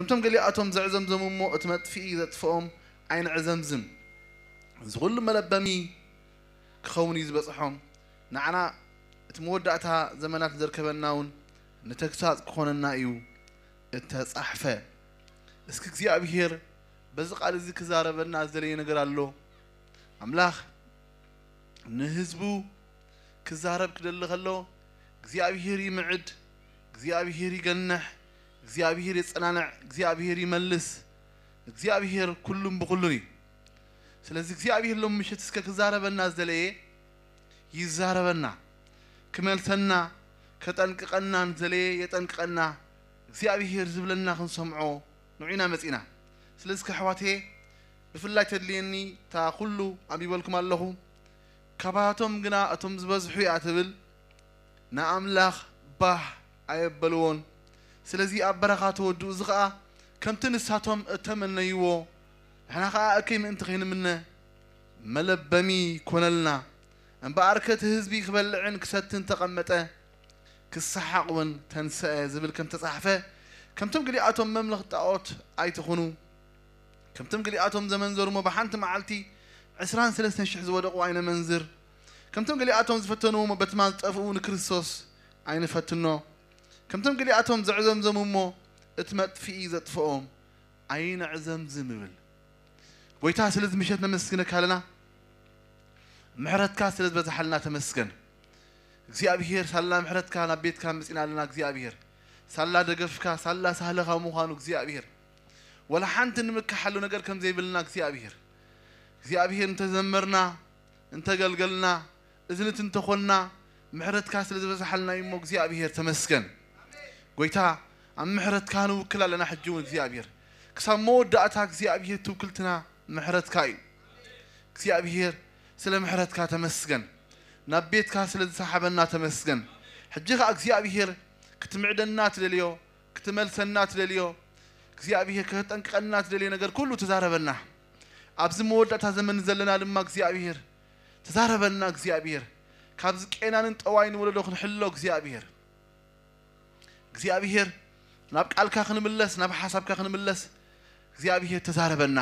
እቶም ገሊኣቶም ዘዕዘምዘሙ እሞ እቲ መጥፍኢ ዘጥፍኦም ኣይንዕዘምዝም። እዚ ኩሉ መለበሚ ክኸውን እዩ ዝበጽሖም። ንዓና እቲ መወዳእታ ዘመናት ዘርከበና እውን ንተግሳጽ ክኾነና እዩ እተጻሕፈ። እስኪ እግዚኣብሔር በዚ ቃል እዚ ክዛረበና ዝደለየ ነገር ኣሎ። ኣምላኽ ንህዝቡ ክዛረብ ክደሊ ከሎ እግዚኣብሔር ይምዕድ፣ እግዚኣብሔር ይገንሕ፣ እግዚኣብሔር የጸናንዕ፣ እግዚኣብሔር ይመልስ። እግዚኣብሔር ኩሉን ብኹሉን እዩ። ስለዚ እግዚኣብሔር ሎም ምሽት እስከ ክዛረበና ዝደለየ ይዛረበና፣ ክመልሰና፣ ከጠንቅቐና ንዘለየ የጠንቅቐና። እግዚኣብሔር ዝብለና ክንሰምዖ ንዑ ኢና መጺና። ስለዚ ከሕዋቴ ብፍላይ ተድልየኒ እታ ኩሉ ኣንቢበልኩም ኣለኹ። ካባቶም ግና እቶም ዝበዝሑ እያ ትብል ንኣምላኽ ባህ ኣየበልዎን። ስለዚ ኣብ በረኻ ተወድኡ፣ እዚ ኸኣ ከምቲ ንሳቶም እተመነይዎ ንሕና ኸኣ እከይ ምእንቲ ኸይንምነ መለበሚ ኮነልና። እምበኣርከ እቲ ህዝቢ ክበልዕን ክሰትን ተቐመጠ፣ ክሰሓቕ እውን ተንሰአ ዝብል ከም ተጻሕፈ፣ ከምቶም ገሊኣቶም መምለኽ ጣዖት ኣይትኹኑ። ከምቶም ገሊኣቶም ዘመንዘሩ እሞ ብሓንቲ መዓልቲ ዕስራን ሰለስተን ሽሕ ዝወደቑ ኣይነመንዝር። ከምቶም ገሊኣቶም ዝፈተንዎ እሞ በትማ ዝጠፍኡ ንክርስቶስ ኣይንፈትኖ። ከምቶም ገሊኣቶም ዘዕዘምዘሙ እሞ እቲ መጥፍኢ ዘጥፍኦም ኣይነዕዘምዝም ይብል። ጎይታ ስለዚ ምሸት ነመስግነካ ኣለና። ምሕረትካ ስለ ዝበዝሓልና ተመስገን። እግዚኣብሔር ሳላ ምሕረትካ ናብ ቤትካ መጺና ኣለና። እግዚኣብሔር ሳላ ደገፍካ፣ ሳላ ሳህለኻ ምዃኑ እግዚኣብሔር ወላ ሓንቲ ንምክሓሉ ነገር ከም ዘይብልና እግዚኣብሔር፣ እግዚኣብሔር እንተዘመርና፣ እንተገልገልና፣ እዝንት እንተኾንና ምሕረትካ ስለ ዝበዝሓልና እዩ እሞ እግዚኣብሔር ተመስገን። ጎይታ ኣብ ምሕረትካ ንውክል ኣለና። ሕጂ እውን እግዚኣብሔር ክሳብ መወዳእታ እግዚኣብሔር ትውክልትና ምሕረትካ እዩ። እግዚኣብሔር ስለ ምሕረትካ ተመስገን። ናብ ቤትካ ስለ ዝሰሓበና ተመስገን። ሕጂ ኸኣ እግዚኣብሔር ክትምዕደና ትደልዮ፣ ክትመልሰና ትደልዮ፣ እግዚኣብሔር ከተጠንቅቐና ትደልዮ ነገር ኩሉ ተዛረበና። ኣብዚ መወዳእታ ዘመን ዘለና ድማ እግዚኣብሔር ተዛረበና። እግዚኣብሔር ካብዚ ቄናንን ጠዋይን ወለዶ ክንሕሎ እግዚኣብሔር እግዚኣብሔር ናብ ቃልካ ክንምለስ፣ ናብ ሓሳብካ ክንምለስ እግዚኣብሔር ተዛረበና።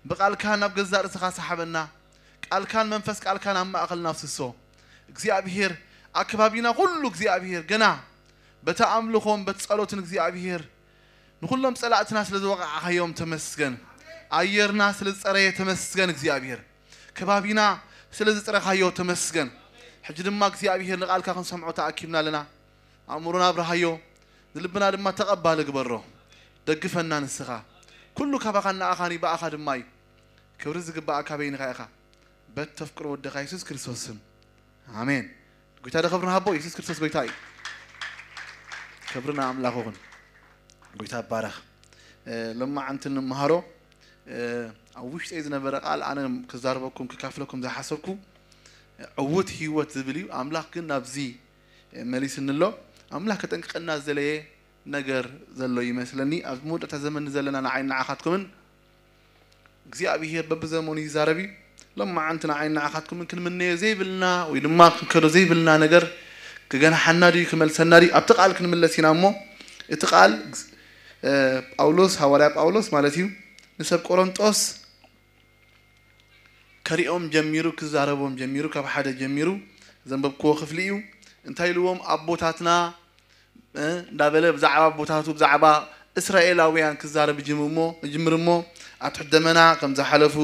ብቃልካ ናብ ገዛእ ርእስኻ ሰሓበና። ቃልካን መንፈስ ቃልካን ኣብ ማእኸልና ኣፍስሶ። እግዚኣብሔር ኣከባቢና ኩሉ እግዚኣብሔር ገና በቲ ኣምልኾን በቲ ጸሎትን እግዚኣብሔር ንኹሎም ጸላእትና ስለ ዝወቃዕኻዮም ተመስገን። ኣየርና ስለ ዝጸረየ ተመስገን እግዚኣብሔር። ከባቢና ስለ ዝጸረኻዮ ተመስገን። ሕጂ ድማ እግዚኣብሔር ንቃልካ ክንሰምዖ ተኣኪብና ኣለና። ኣእምሮና ኣብርሃዮ፣ ንልብና ድማ ተቐባሊ ግበሮ። ደግፈና ንስኻ። ኩሉ ካባኻን ንኣኻን እዩ፣ ብኣኻ ድማ እዩ። ክብሪ ዝግባኣ ካበይንኻ ኢኻ። በተፍቅሮ ወድኻ የሱስ ክርስቶስ ስም። ኣሜን። ጎይታ ዶ ክብሪ ንሃቦ፣ የሱስ ክርስቶስ ጎይታ እዩ። ክብሪ ንኣምላኽ ይኹን። ጎይታ ይባረኽ። እ፣ ሎማዓንቲ እንመሃሮ፣ እ፣ ኣብ ውሽጠይ ዝነበረ ቃል ኣነ ክዛረበኩም ክካፍለኩም ዝሓሰብኩ፣ እ፣ ዕዉት ህይወት ዝብል እዩ። ኣምላኽ ግን ናብዚ፣ እ፣ መሊስኒ ኣሎ። ኣምላኽ ከጠንቅቐና ዝደለየ ነገር ዘሎ ይመስለኒ። ኣብ መወዳእታ ዘመን ዘለና ንዓይ ንዓኻትኩምን እግዚኣብሔር በብዘመኑ ይዛረብ እዩ። ሎማዓንቲ ንዓይ ንዓኻትኩምን ክንምነዮ ዘይብልና ወይ ድማ ክንከዶ ዘይብልና ነገር ክገንሓና ድዩ ክመልሰና ድዩ ኣብቲ ቃል ክንምለስ ኢና እሞ እቲ ቃል፣ እ፣ ጳውሎስ፣ ሃዋርያ ጳውሎስ ማለት እዩ፣ ንሰብ ቆሮንጦስ ከሪኦም ጀሚሩ፣ ክዛረቦም ጀሚሩ፣ ካብ ሓደ ጀሚሩ ዘንበብክዎ ክፍሊ እዩ። እንታይ ኢልዎም? ኣቦታትና፣ እ፣ እንዳበለ ብዛዕባ ኣቦታቱ፣ ብዛዕባ እስራኤላውያን ክዛረብ ይጅምር እሞ፣ ይጅምር እሞ፣ ኣብ ትሕቲ ደመና ከም ዝሓለፉ፣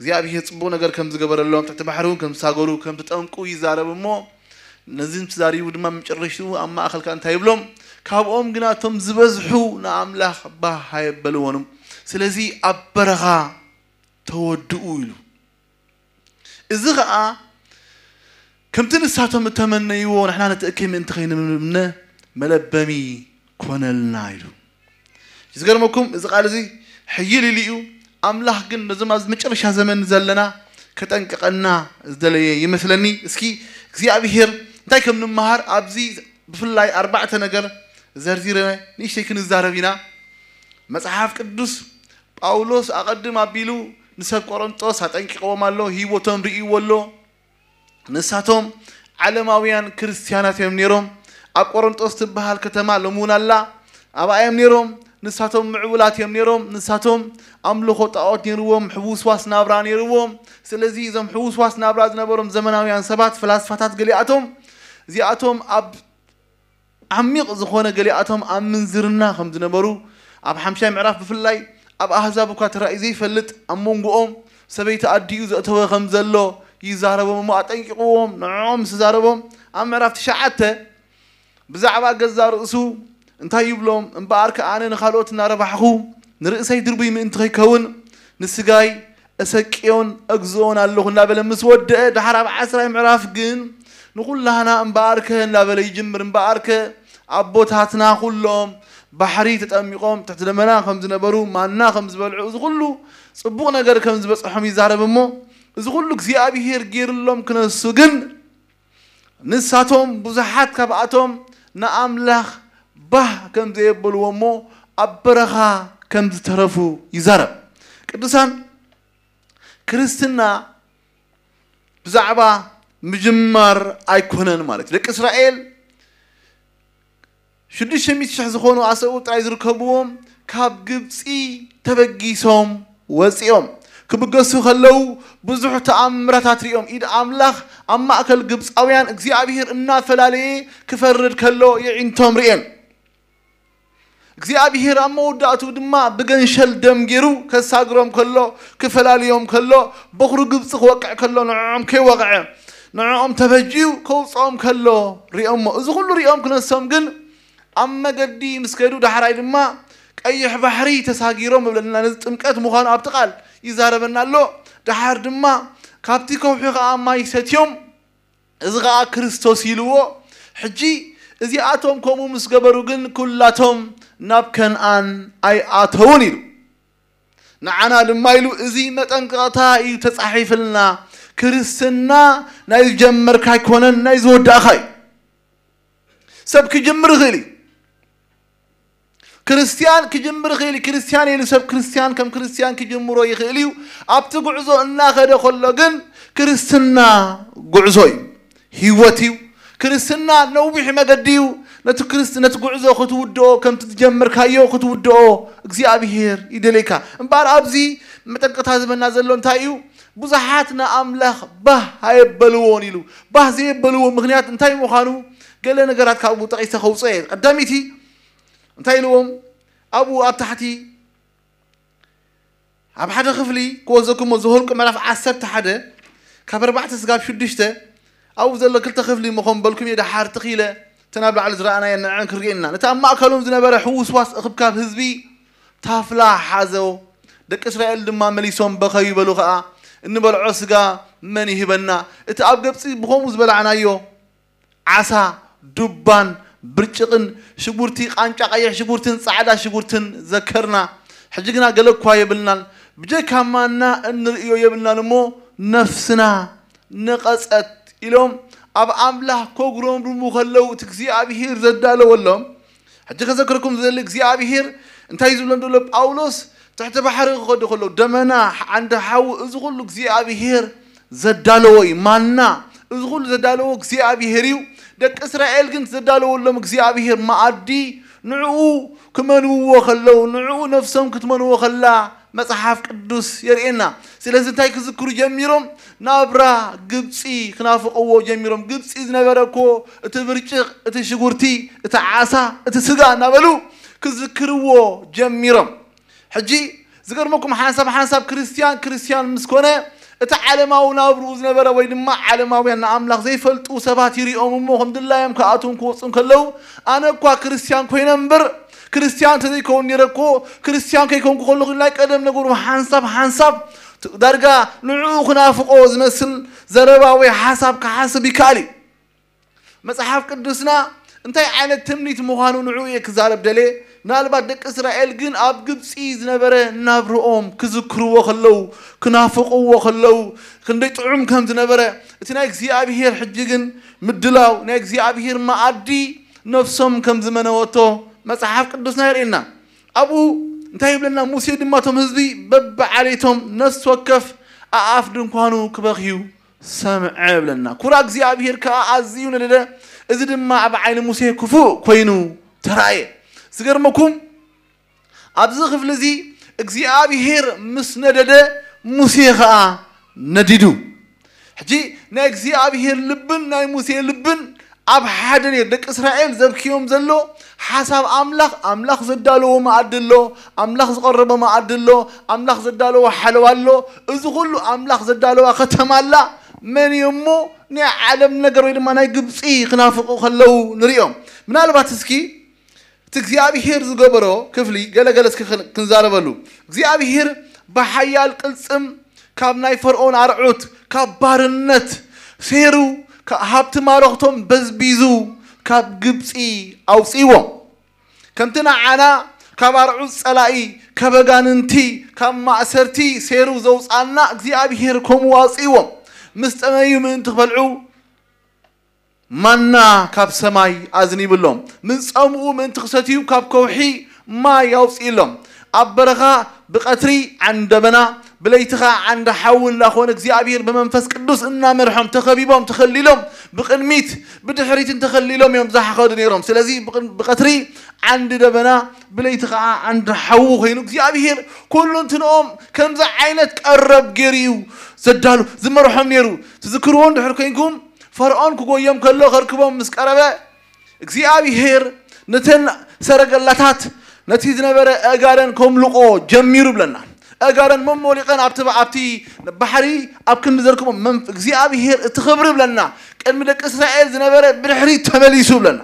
እግዚኣብሔር ጽቡቕ ነገር ከም ዝገበረሎም፣ ትሕቲ ባሕሪ እውን ከም ዝሳገሩ፣ ከም ዝጠንቁ ይዛረብ እሞ፣ ነዚ ምስ ተዛሪቡ ድማ መጨረሽትኡ ኣብ ማእኸል ከኣ እንታይ ይብሎም? ካብኦም ግና እቶም ዝበዝሑ ንኣምላኽ ባህ ኣየበልዎን። ስለዚ ኣብ በረኻ ተወድኡ ኢሉ። እዚ ኸኣ ከምቲ ንሳቶም እተመነይዎ ንሕና ነቲ እከይ ምእንቲ ከይንምነ መለበሚ ኮነልና ኢሉ። ዝገርመኩም እዚ ቃል እዚ ሕይል ኢሉ እዩ። ኣምላኽ ግን ነዞም ኣብዚ መጨረሻ ዘመን ዘለና ከጠንቅቐና ዝደለየ ይመስለኒ። እስኪ እግዚኣብሔር እንታይ ከም ንምሃር ኣብዚ ብፍላይ ኣርባዕተ ነገር ዘርዚረ ንእሽተይ ክንዛረብ ኢና። መጽሓፍ ቅዱስ ጳውሎስ ኣቐድም ኣቢሉ ንሰብ ቆሮንጦስ ኣጠንቂቕዎም ኣሎ፣ ህይወቶም ርእይዎ ኣሎ። ንሳቶም ዓለማውያን ክርስትያናት እዮም ነይሮም። ኣብ ቆሮንጦስ ትበሃል ከተማ ሎሚ እውን ኣላ። ኣብኣ እዮም ነይሮም። ንሳቶም ምዕቡላት እዮም ነይሮም። ንሳቶም ኣምልኾ ጣዖት ነይርዎም፣ ሕውስዋስ ናብራ ነይርዎም። ስለዚ እዞም ሕውስዋስ ናብራ ዝነበሮም ዘመናውያን ሰባት፣ ፈላስፋታት ገሊኣቶም፣ እዚኣቶም ኣብ ዓሚቕ ዝኾነ ገሊኣቶም ኣብ ምንዝርና ከም ዝነበሩ ኣብ ሓምሻይ ምዕራፍ ብፍላይ ኣብ ኣህዛብ እኳ ተራእዩ ዘይፈልጥ ኣብ መንጎኦም ሰበይቲ ኣዲኡ ዘእተወ ከም ዘሎ ይዛረቦም እሞ ኣጠንቂቕዎም። ንዕኦም ምስ ዛረቦም ኣብ ምዕራፍ ትሽዓተ ብዛዕባ ገዛ ርእሱ እንታይ ይብሎም? እምበኣርከ ኣነ ንኻልኦት እናረባሕኹ ንርእሰይ ድርቡይ ምእንቲ ከይከውን ንስጋይ እሰቅዮን እግዝኦን ኣለኹ እናበለ ምስ ወደአ፣ ድሓር ኣብ ዓስራይ ምዕራፍ ግን ንኹላህና እምበኣርከ እናበለ ይጅምር። እምበኣርከ ኣቦታትና ኩሎም ባሕሪ ተጠሚቖም ትሕቲ ደመና ከም ዝነበሩ፣ ማና ከም ዝበልዑ፣ እዚ ኩሉ ጽቡቕ ነገር ከም ዝበጽሖም ይዛረብ እሞ፣ እዚ ኩሉ እግዚኣብሄር ገይርሎም ክነሱ ግን ንሳቶም ብዙሓት ካብኣቶም ንኣምላኽ ባህ ከም ዘየበልዎ እሞ ኣብ በረኻ ከም ዝተረፉ ይዛረብ። ቅዱሳን፣ ክርስትና ብዛዕባ ምጅማር ኣይኮነን ማለት እዩ። ደቂ እስራኤል ሽዱሽተ ሚእቲ ሽሕ ዝኾኑ ኣሰብኡት ጥራይ ዝርከብዎም ካብ ግብፂ ተበጊሶም ወፂኦም ክብገሱ ከለዉ ብዙሕ ተኣምራታት ሪኦም። ኢድ ኣምላኽ ኣብ ማእከል ግብፃውያን እግዚኣብሄር እናፈላለየ ክፈርድ ከሎ የዒንቶም ሪኤን። እግዚኣብሄር ኣብ መወዳእቱ ድማ ብገንሸል ደም ገይሩ ከሳግሮም ከሎ፣ ክፈላልዮም ከሎ፣ በኹሪ ግብፂ ክወቅዕ ከሎ ንዕኦም ከይወቕዐ፣ ንዕኦም ተበጅዩ ከውፅኦም ከሎ ሪኦሞ። እዚ ኩሉ ሪኦም ክነሶም ግን ኣብ መገዲ ምስ ከዱ ዳሕራይ ድማ ቀይሕ ባሕሪ ተሳጊሮም እብለና። ነዚ ጥምቀት ምዃኑ ኣብቲ ቃል ይዛረበና ኣሎ። ደሓር ድማ ካብቲ ከውሒ ኸዓ ማይ ሰትዮም፣ እዚ ኸዓ ክርስቶስ ኢልዎ። ሕጂ እዚኣቶም ከምኡ ምስ ገበሩ ግን ኩላቶም ናብ ከንኣን ኣይኣተውን ኢሉ። ንዓና ድማ ኢሉ እዚ መጠንቀቕታ እዩ ተጻሒፍልና። ክርስትና ናይ ዝጀመርካ ኣይኮነን፣ ናይ ዝወዳእካ እዩ። ሰብ ክጅምር ይኽእል እዩ። ክርስትያን ክጅምር ይኽእል እዩ። ክርስትያን ኢሉ ሰብ ክርስትያን ከም ክርስትያን ክጅምሮ ይኽእል እዩ። ኣብቲ ጉዕዞ እናኸደ ከሎ ግን ክርስትና ጉዕዞ እዩ፣ ህይወት እዩ። ክርስትና ነዊሕ መገዲ እዩ። ነቲ ክርስት-፣ ነቲ ጉዕዞ ክትውድኦ፣ ከምቲ ዝጀመርካዮ ክትውድኦ እግዚኣብሄር ይደልየካ። እምበኣር ኣብዚ መጠንቀቕታ ዝህበና ዘሎ እንታይ እዩ? ብዙሓት ንኣምላኽ ባህ ኣየበልዎን ኢሉ። ባህ ዘየበልዎ ምኽንያት እንታይ ምዃኑ ገለ ነገራት ካብኡ ጠቒሰ ከውፅኦ እየ። ቀዳመይቲ እንታይ ኢልዎም? ኣብኡ ኣብ ታሕቲ ኣብ ሓደ ክፍሊ ክወዘኩሞ ዘኍልቁ ምዕራፍ ዓሰርተ ሓደ ካብ ኣርባዕተ ስጋብ ሽዱሽተ ኣብኡ ዘሎ ክልተ ክፍሊ ምኾን በልኩም እየ። ደሓር ትኺለ እተን ኣብ ላዕሊ ዝረኣናየን ንዐን ክንርኢ ኢና። ነቲ ኣብ ማእከሎም ዝነበረ ሕውስዋስ እኽብካብ ህዝቢ ታፍላ ሓዞ። ደቂ እስራኤል ድማ መሊሶም በኸዩ፣ በሉ ኸኣ፣ "እንበልዖ ስጋ መን ይህበና? እቲ ኣብ ግብጺ ብኸምኡ ዝበላዕናዮ ዓሳ፣ ዱባን ብርጭቕን፣ ሽጉርቲ፣ ቃንጫ ቀይሕ ሽጉርትን ጻዕዳ ሽጉርትን ዘከርና። ሕጂ ግና ገለ እኳ የብልናን። ብጀካ ማና እንርእዮ የብልናን እሞ ነፍስና ነቐጸት" ኢሎም ኣብ ኣምላኽ ከጉረምርሙ ከለዉ፣ እቲ እግዚኣብሄር ዘዳለወሎም። ሕጂ ከዘክረኩም ዝደሊ እግዚኣብሄር እንታይ ዝብሎም ዘሎ ጳውሎስ፣ ትሕቲ ባሕሪ ክኸዱ ከለዉ፣ ደመና፣ ዓንዲ ሓዊ፣ እዚ ኩሉ እግዚኣብሄር ዘዳለዎ እዩ። ማና፣ እዚ ኩሉ ዘዳለዎ እግዚኣብሄር እዩ። ደቂ እስራኤል ግን ዘዳለወሎም እግዚኣብሄር መኣዲ፣ ንዕኡ ክመንውዎ ከለዉ፣ ንዕኡ ነፍሶም ክትመንዎ ከላ፣ መጽሓፍ ቅዱስ የርእየና። ስለዚ እንታይ ክዝክሩ ጀሚሮም? ናብራ ግብጺ ክናፍቕዎ ጀሚሮም። ግብጺ ዝነበረ እኮ እቲ ብርጭቕ፣ እቲ ሽጉርቲ፣ እቲ ዓሳ፣ እቲ ስጋ እናበሉ ክዝክርዎ ጀሚሮም። ሕጂ ዝገርመኩም፣ ሓንሳብ ሓንሳብ ክርስትያን ክርስትያን ምስ ኮነ፣ እቲ ዓለማዊ ናብርኡ ዝነበረ ወይ ድማ ዓለማውያን ንኣምላኽ ዘይፈልጡ ሰባት ይሪኦም እሞ ከም ድላዮም ክኣትዉን ክወፁን ከለዉ፣ ኣነ እኳ ክርስትያን ኮይነ እምበር፣ ክርስትያን እንተዘይከውን ነይረ እኮ፣ ክርስትያን ከይኮንኩ ከለኹ ናይ ቀደም ነገሩ ሓንሳብ ሓንሳብ ዳርጋ ንዕኡ ክናፍቆ ዝመስል ዘረባ ወይ ሓሳብ ክሓስብ ይከኣል እዩ። መጽሓፍ ቅዱስና እንታይ ዓይነት ትምኒት ምዃኑ ንዕኡ እየ ክዛረብ ደልየ። ምናልባት ደቂ እስራኤል ግን ኣብ ግብጺ ዝነበረ ናብርኦም ክዝክርዎ ከለዉ፣ ክናፍቕዎ ከለዉ፣ ክንደይ ጥዑም ከም ዝነበረ፣ እቲ ናይ እግዚኣብሄር ሕጂ ግን ምድላው፣ ናይ እግዚኣብሄር መኣዲ ነፍሶም ከም ዝመነወቶ መጽሓፍ ቅዱስና የርእየና። ኣብኡ እንታይ ይብለና? ሙሴ ድማ እቶም ህዝቢ በብዓሌቶም ነፍሲ ወከፍ ኣኣፍ ድንኳኑ ክበኽዩ ሰምዐ ይብለና። ኩራ እግዚኣብሄር ከኣ ኣዝዩ ነደደ፣ እዚ ድማ ኣብ ዓይኒ ሙሴ ክፉእ ኮይኑ ተራእየ። ዝገርመኩም፣ ኣብዚ ክፍሊ እዚ እግዚኣብሔር ምስ ነደደ፣ ሙሴ ኸዓ ነዲዱ። ሕጂ ናይ እግዚኣብሔር ልብን ናይ ሙሴ ልብን ኣብ ሓደ ነይሩ። ደቂ እስራኤል ዘብክዮም ዘሎ ሓሳብ ኣምላኽ፣ ኣምላኽ ዘዳለዎ መኣዲ ኣሎ፣ ኣምላኽ ዝቐረቦ መኣዲ ኣሎ፣ ኣምላኽ ዘዳለዎ ሓለዋ ኣሎ። እዚ ኩሉ ኣምላኽ ዘዳለዋ ከተማ ኣላ። መን እዩ እሞ ናይ ዓለም ነገር ወይ ድማ ናይ ግብፂ ክናፍቑ ከለዉ ንሪኦም። ምናልባት እስኪ እቲ እግዚኣብሔር ዝገበሮ ክፍሊ ገለ ገለ እስኪ ክን- ክንዛረበሉ። እግዚኣብሔር ብሓያል ቅልጽም ካብ ናይ ፈርዖን ኣርዑት፣ ካብ ባርነት ሴሩ፣ ካ- ሃብቲ ማረኽቶም በዝቢዙ ካብ ግብፂ ኣውፅእዎም። ከምቲ ንዓና ካብ ኣርዑት ጸላኢ፣ ካብ ኣጋንንቲ፣ ካብ ማእሰርቲ ሴሩ ዘውፅኣና እግዚኣብሔር ከምኡ ኣውፅእዎም። ምስ ጠመዩ ምእንቲ ክበልዑ ማና ካብ ሰማይ ኣዝኒብሎም፣ ምስ ጸምኡ ምእንቲ ክሰትዩ ካብ ከውሒ ማይ ኣውፅእሎም። ኣብ በረኻ ብቐትሪ ዓንዲ ደበና፣ ብለይቲ ኸዓ ዓንዲ ሓዊ እንዳኾነ እግዚኣብሔር ብመንፈስ ቅዱስ እናመርሖም ተኸቢቦም ተኸሊሎም ብቕድሚት ብድሕሪትን ተኸሊሎም እዮም ዝሓኸዱ ነይሮም። ስለዚ ብቕን- ብቐትሪ ዓንዲ ደበና ብለይቲ ኸዓ ዓንዲ ሓዊ ኮይኑ እግዚኣብሔር ኩሉ እንትንኦም ከምዚ ዓይነት ቀረብ ገይሩ እዩ ዘዳሉ ዝመርሖም ነይሩ። ትዝክርዎ እንድሕር ኮይንኩም ፈርዖን ክጎዮም ከሎ ከርክቦም ምስ ቀረበ እግዚኣብሔር ነተን ሰረገላታት ነቲ ዝነበረ ኣእጋረን ከምልቆ ጀሚሩ ብለና። ኣእጋረን መሞሊቐን ኣብቲ ኣብቲ ባሕሪ ኣብ ክንዲ ዘርክቦም መን እግዚኣብሔር እቲ ክብሪ ብለና ቅድሚ ደቂ እስራኤል ዝነበረ ብድሕሪት ተመሊሱ ብለና።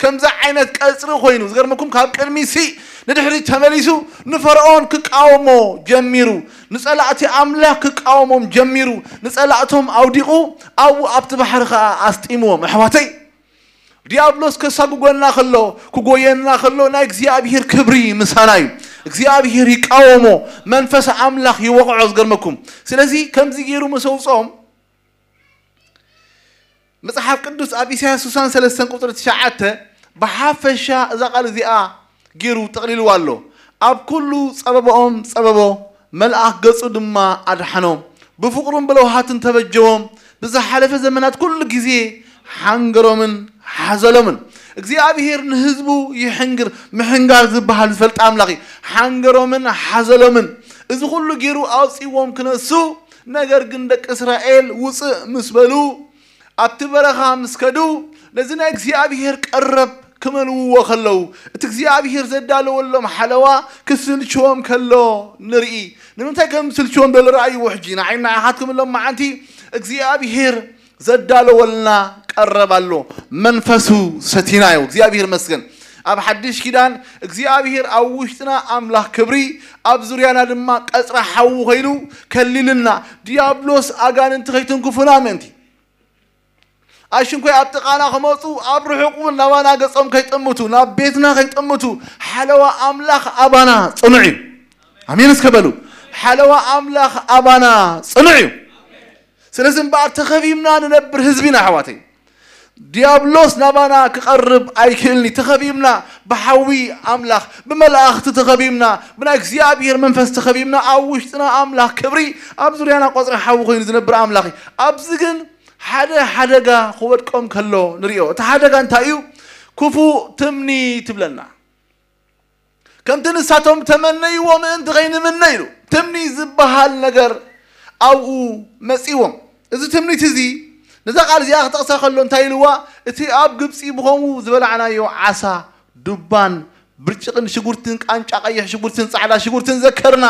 ከምዚ ዓይነት ቀጽሪ ኮይኑ ዝገርመኩም ካብ ቅድሚ ሲ ንድሕሪት ተመሊሱ ንፈርዖን ክቃወሞ ጀሚሩ። ንጸላእቲ ኣምላኽ ክቃወሞም ጀሚሩ። ንጸላእቶም ኣውዲቑ ኣብኡ ኣብቲ ባሕሪ ኸዓ ኣስጢምዎም። ኣሕዋተይ ዲያብሎስ ከሳጉጎና ከሎ ክጎየና ከሎ ናይ እግዚኣብሔር ክብሪ ምሳና እዩ። እግዚኣብሔር ይቃወሞ። መንፈስ ኣምላኽ ይወቕዖ ዝገርመኩም። ስለዚ ከምዚ ገይሩ ምስ ኣውፅኦም መጽሓፍ ቅዱስ ኣብ ኢሳያስ ስሳን ሰለስተን ቁጽሪ ትሽዓተ ብሓፈሻ እዛ ቃል እዚኣ ገይሩ ጠቕሊልዋ ኣሎ። ኣብ ኩሉ ጸበባኦም ጸበቦ፣ መልኣኽ ገጹ ድማ ኣድሓኖም። ብፍቕሩን ብለውሃትን ተበጀዎም። ብዝሓለፈ ዘመናት ኩሉ ግዜ ሓንገሮምን ሓዘሎምን። እግዚኣብሔር ንህዝቡ ይሕንግር፣ ምሕንጋር ዝበሃል ዝፈልጥ ኣምላኽ እዩ። ሓንገሮምን ሓዘሎምን። እዚ ኩሉ ገይሩ ኣውፅዎም ክነሱ፣ ነገር ግን ደቂ እስራኤል ውፅእ ምስ በሉ ኣብቲ በረኻ ምስ ከዱ፣ ነዚ ናይ እግዚኣብሔር ቀረብ ክመልውዎ ከለዉ፣ እቲ እግዚኣብሔር ዘዳለወሎም ሓለዋ ክስልችዎም ከሎ ንርኢ። ንምንታይ ከም ዝስልችዎም ዶ ንረኣይዎ ሕጂ? ንዓይ ንዓኻትኩም ሎም መዓንቲ እግዚኣብሔር ዘዳለወልና ቀረብ ኣሎ። መንፈሱ ሰቲናዮ። እግዚኣብሔር መስገን። ኣብ ሓድሽ ኪዳን እግዚኣብሔር ኣብ ውሽጥና ኣምላኽ ክብሪ፣ ኣብ ዙርያና ድማ ቀጽራ ሓዊ ኮይኑ ከሊልና፣ ዲያብሎስ ኣጋንንቲ ከይትንክፉና ምእንቲ ኣሽንኮይ ኣብ ጥቓና ክመፁ ኣብ ርሑቕ እውን ናባና ገፆም ከይጥምቱ ናብ ቤትና ከይጥምቱ ሓለዋ ኣምላኽ ኣባና ፅኑዕ እዩ። ኣሜን እስከ በሉ። ሓለዋ ኣምላኽ ኣባና ፅኑዕ እዩ። ስለዚ እምበኣር ተኸቢብና ንነብር ህዝቢ ኢና ኣሕዋተይ። ዲያብሎስ ናባና ክቐርብ ኣይክእልኒ። ተኸቢብና ብሓዊ ኣምላኽ ብመላእኽቲ ተኸቢብና ብናይ እግዚኣብሔር መንፈስ ተኸቢብና ኣብ ውሽጥና ኣምላኽ ክብሪ ኣብ ዙርያና ቆፅሪ ሓዊ ኮይኑ ዝነብር ኣምላኽ እዩ። ኣብዚ ግን ሓደ ሓደጋ ክወድቆም ከሎ ንሪኦ። እቲ ሓደጋ እንታይ እዩ? ክፉእ ትምኒ ትብለና። ከምቲ ንሳቶም ተመነይዎ ምእንቲ ከይንምነ ኢሉ ትምኒ ዝበሃል ነገር ኣብኡ መፂዎም። እዚ ትምኒት እዚ ነዛ ቃል እዚኣ ክጠቕሳ ከሎ እንታይ ኢልዋ? እቲ ኣብ ግብፂ ብኸምኡ ዝበላዕናዮ ዓሳ፣ ዱባን ብርጭቕን ሽጉርትን ቃንጫ ቀይሕ ሽጉርትን ፃዕዳ ሽጉርትን ዘከርና።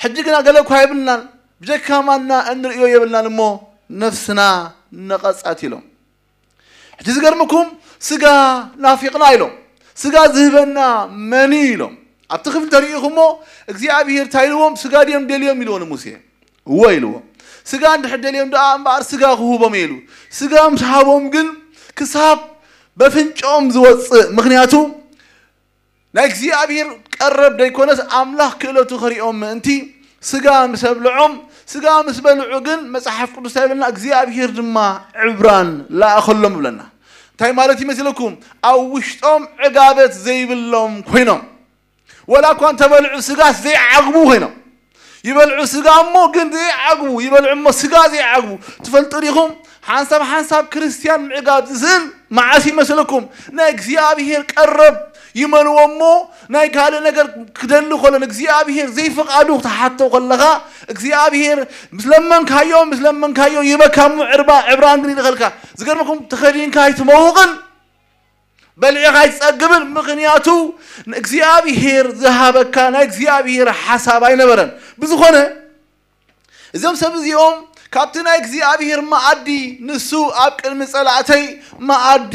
ሕጂ ግና ገለ እኳ የብልናን፣ ብጀካ ማና እንርእዮ የብልናን እሞ ነፍስና ነቐጸት ኢሎም። ሕጂ ዝገርምኩም ስጋ ናፊቕና ኢሎም። ስጋ ዝህበና መን እዩ ኢሎም። ኣብቲ ክፍሊ ተሪኢኹሞ እግዚኣብሔር እንታይ ኢልዎም? ስጋ ድዮም ደልዮም ኢልዎ ንሙሴ። እወ ኢልዎ። ስጋ እንድሕር ደልዮም ደኣ እምበኣር ስጋ ክህቦም እየ ኢሉ። ስጋ ምስ ሃቦም ግን ክሳብ በፍንጭኦም ዝወፅእ፣ ምኽንያቱ ናይ እግዚኣብሔር ቀረብ ደይኮነስ ኣምላኽ ክእለቱ ከሪኦም ምእንቲ ስጋ ምስ ኣብልዖም፣ ስጋ ምስ በልዑ ግን መጽሓፍ ቅዱስ እንታይ ይብለና? እግዚኣብሔር ድማ ዕብራን ለኣኸሎም ይብለና። እንታይ ማለት ይመስለኩም? ኣብ ውሽጦም ዕጋበት ዘይብሎም ኮይኖም፣ ወላ እኳ እንተበልዑ ስጋስ ዘይዓግቡ ኮይኖም። ይበልዑ ስጋ እሞ ግን ዘይዓግቡ፣ ይበልዑ እሞ ስጋ ዘይዓግቡ። ትፈልጡ ዲኹም? ሓንሳብ ሓንሳብ ክርስትያን ምዕጋብ ዝስእን መዓስ ይመስለኩም? ናይ እግዚኣብሔር ቀረብ ይመንዎ እሞ፣ ናይ ካልእ ነገር ክደሊ ከሎ ንእግዚኣብሔር ዘይፍቓዱ ክትሓቶ ከለኻ፣ እግዚኣብሔር ምስ ለመንካዮ፣ ምስ ለመንካዮ ይበካ እሞ ዕርባ ዕብራን ግን ይልኸልካ። ዝገርመኩም፣ ተኸዲንካ ኣይትመውቕን፣ በሊዕኻ ኣይትጸግብን። ምኽንያቱ ንእግዚኣብሔር ዝሃበካ ናይ እግዚኣብሔር ሓሳብ ኣይነበረን። ብዝኾነ፣ እዞም ሰብ እዚኦም ካብቲ ናይ እግዚኣብሔር መኣዲ፣ ንሱ ኣብ ቅድሚ ጸላእተይ መኣዲ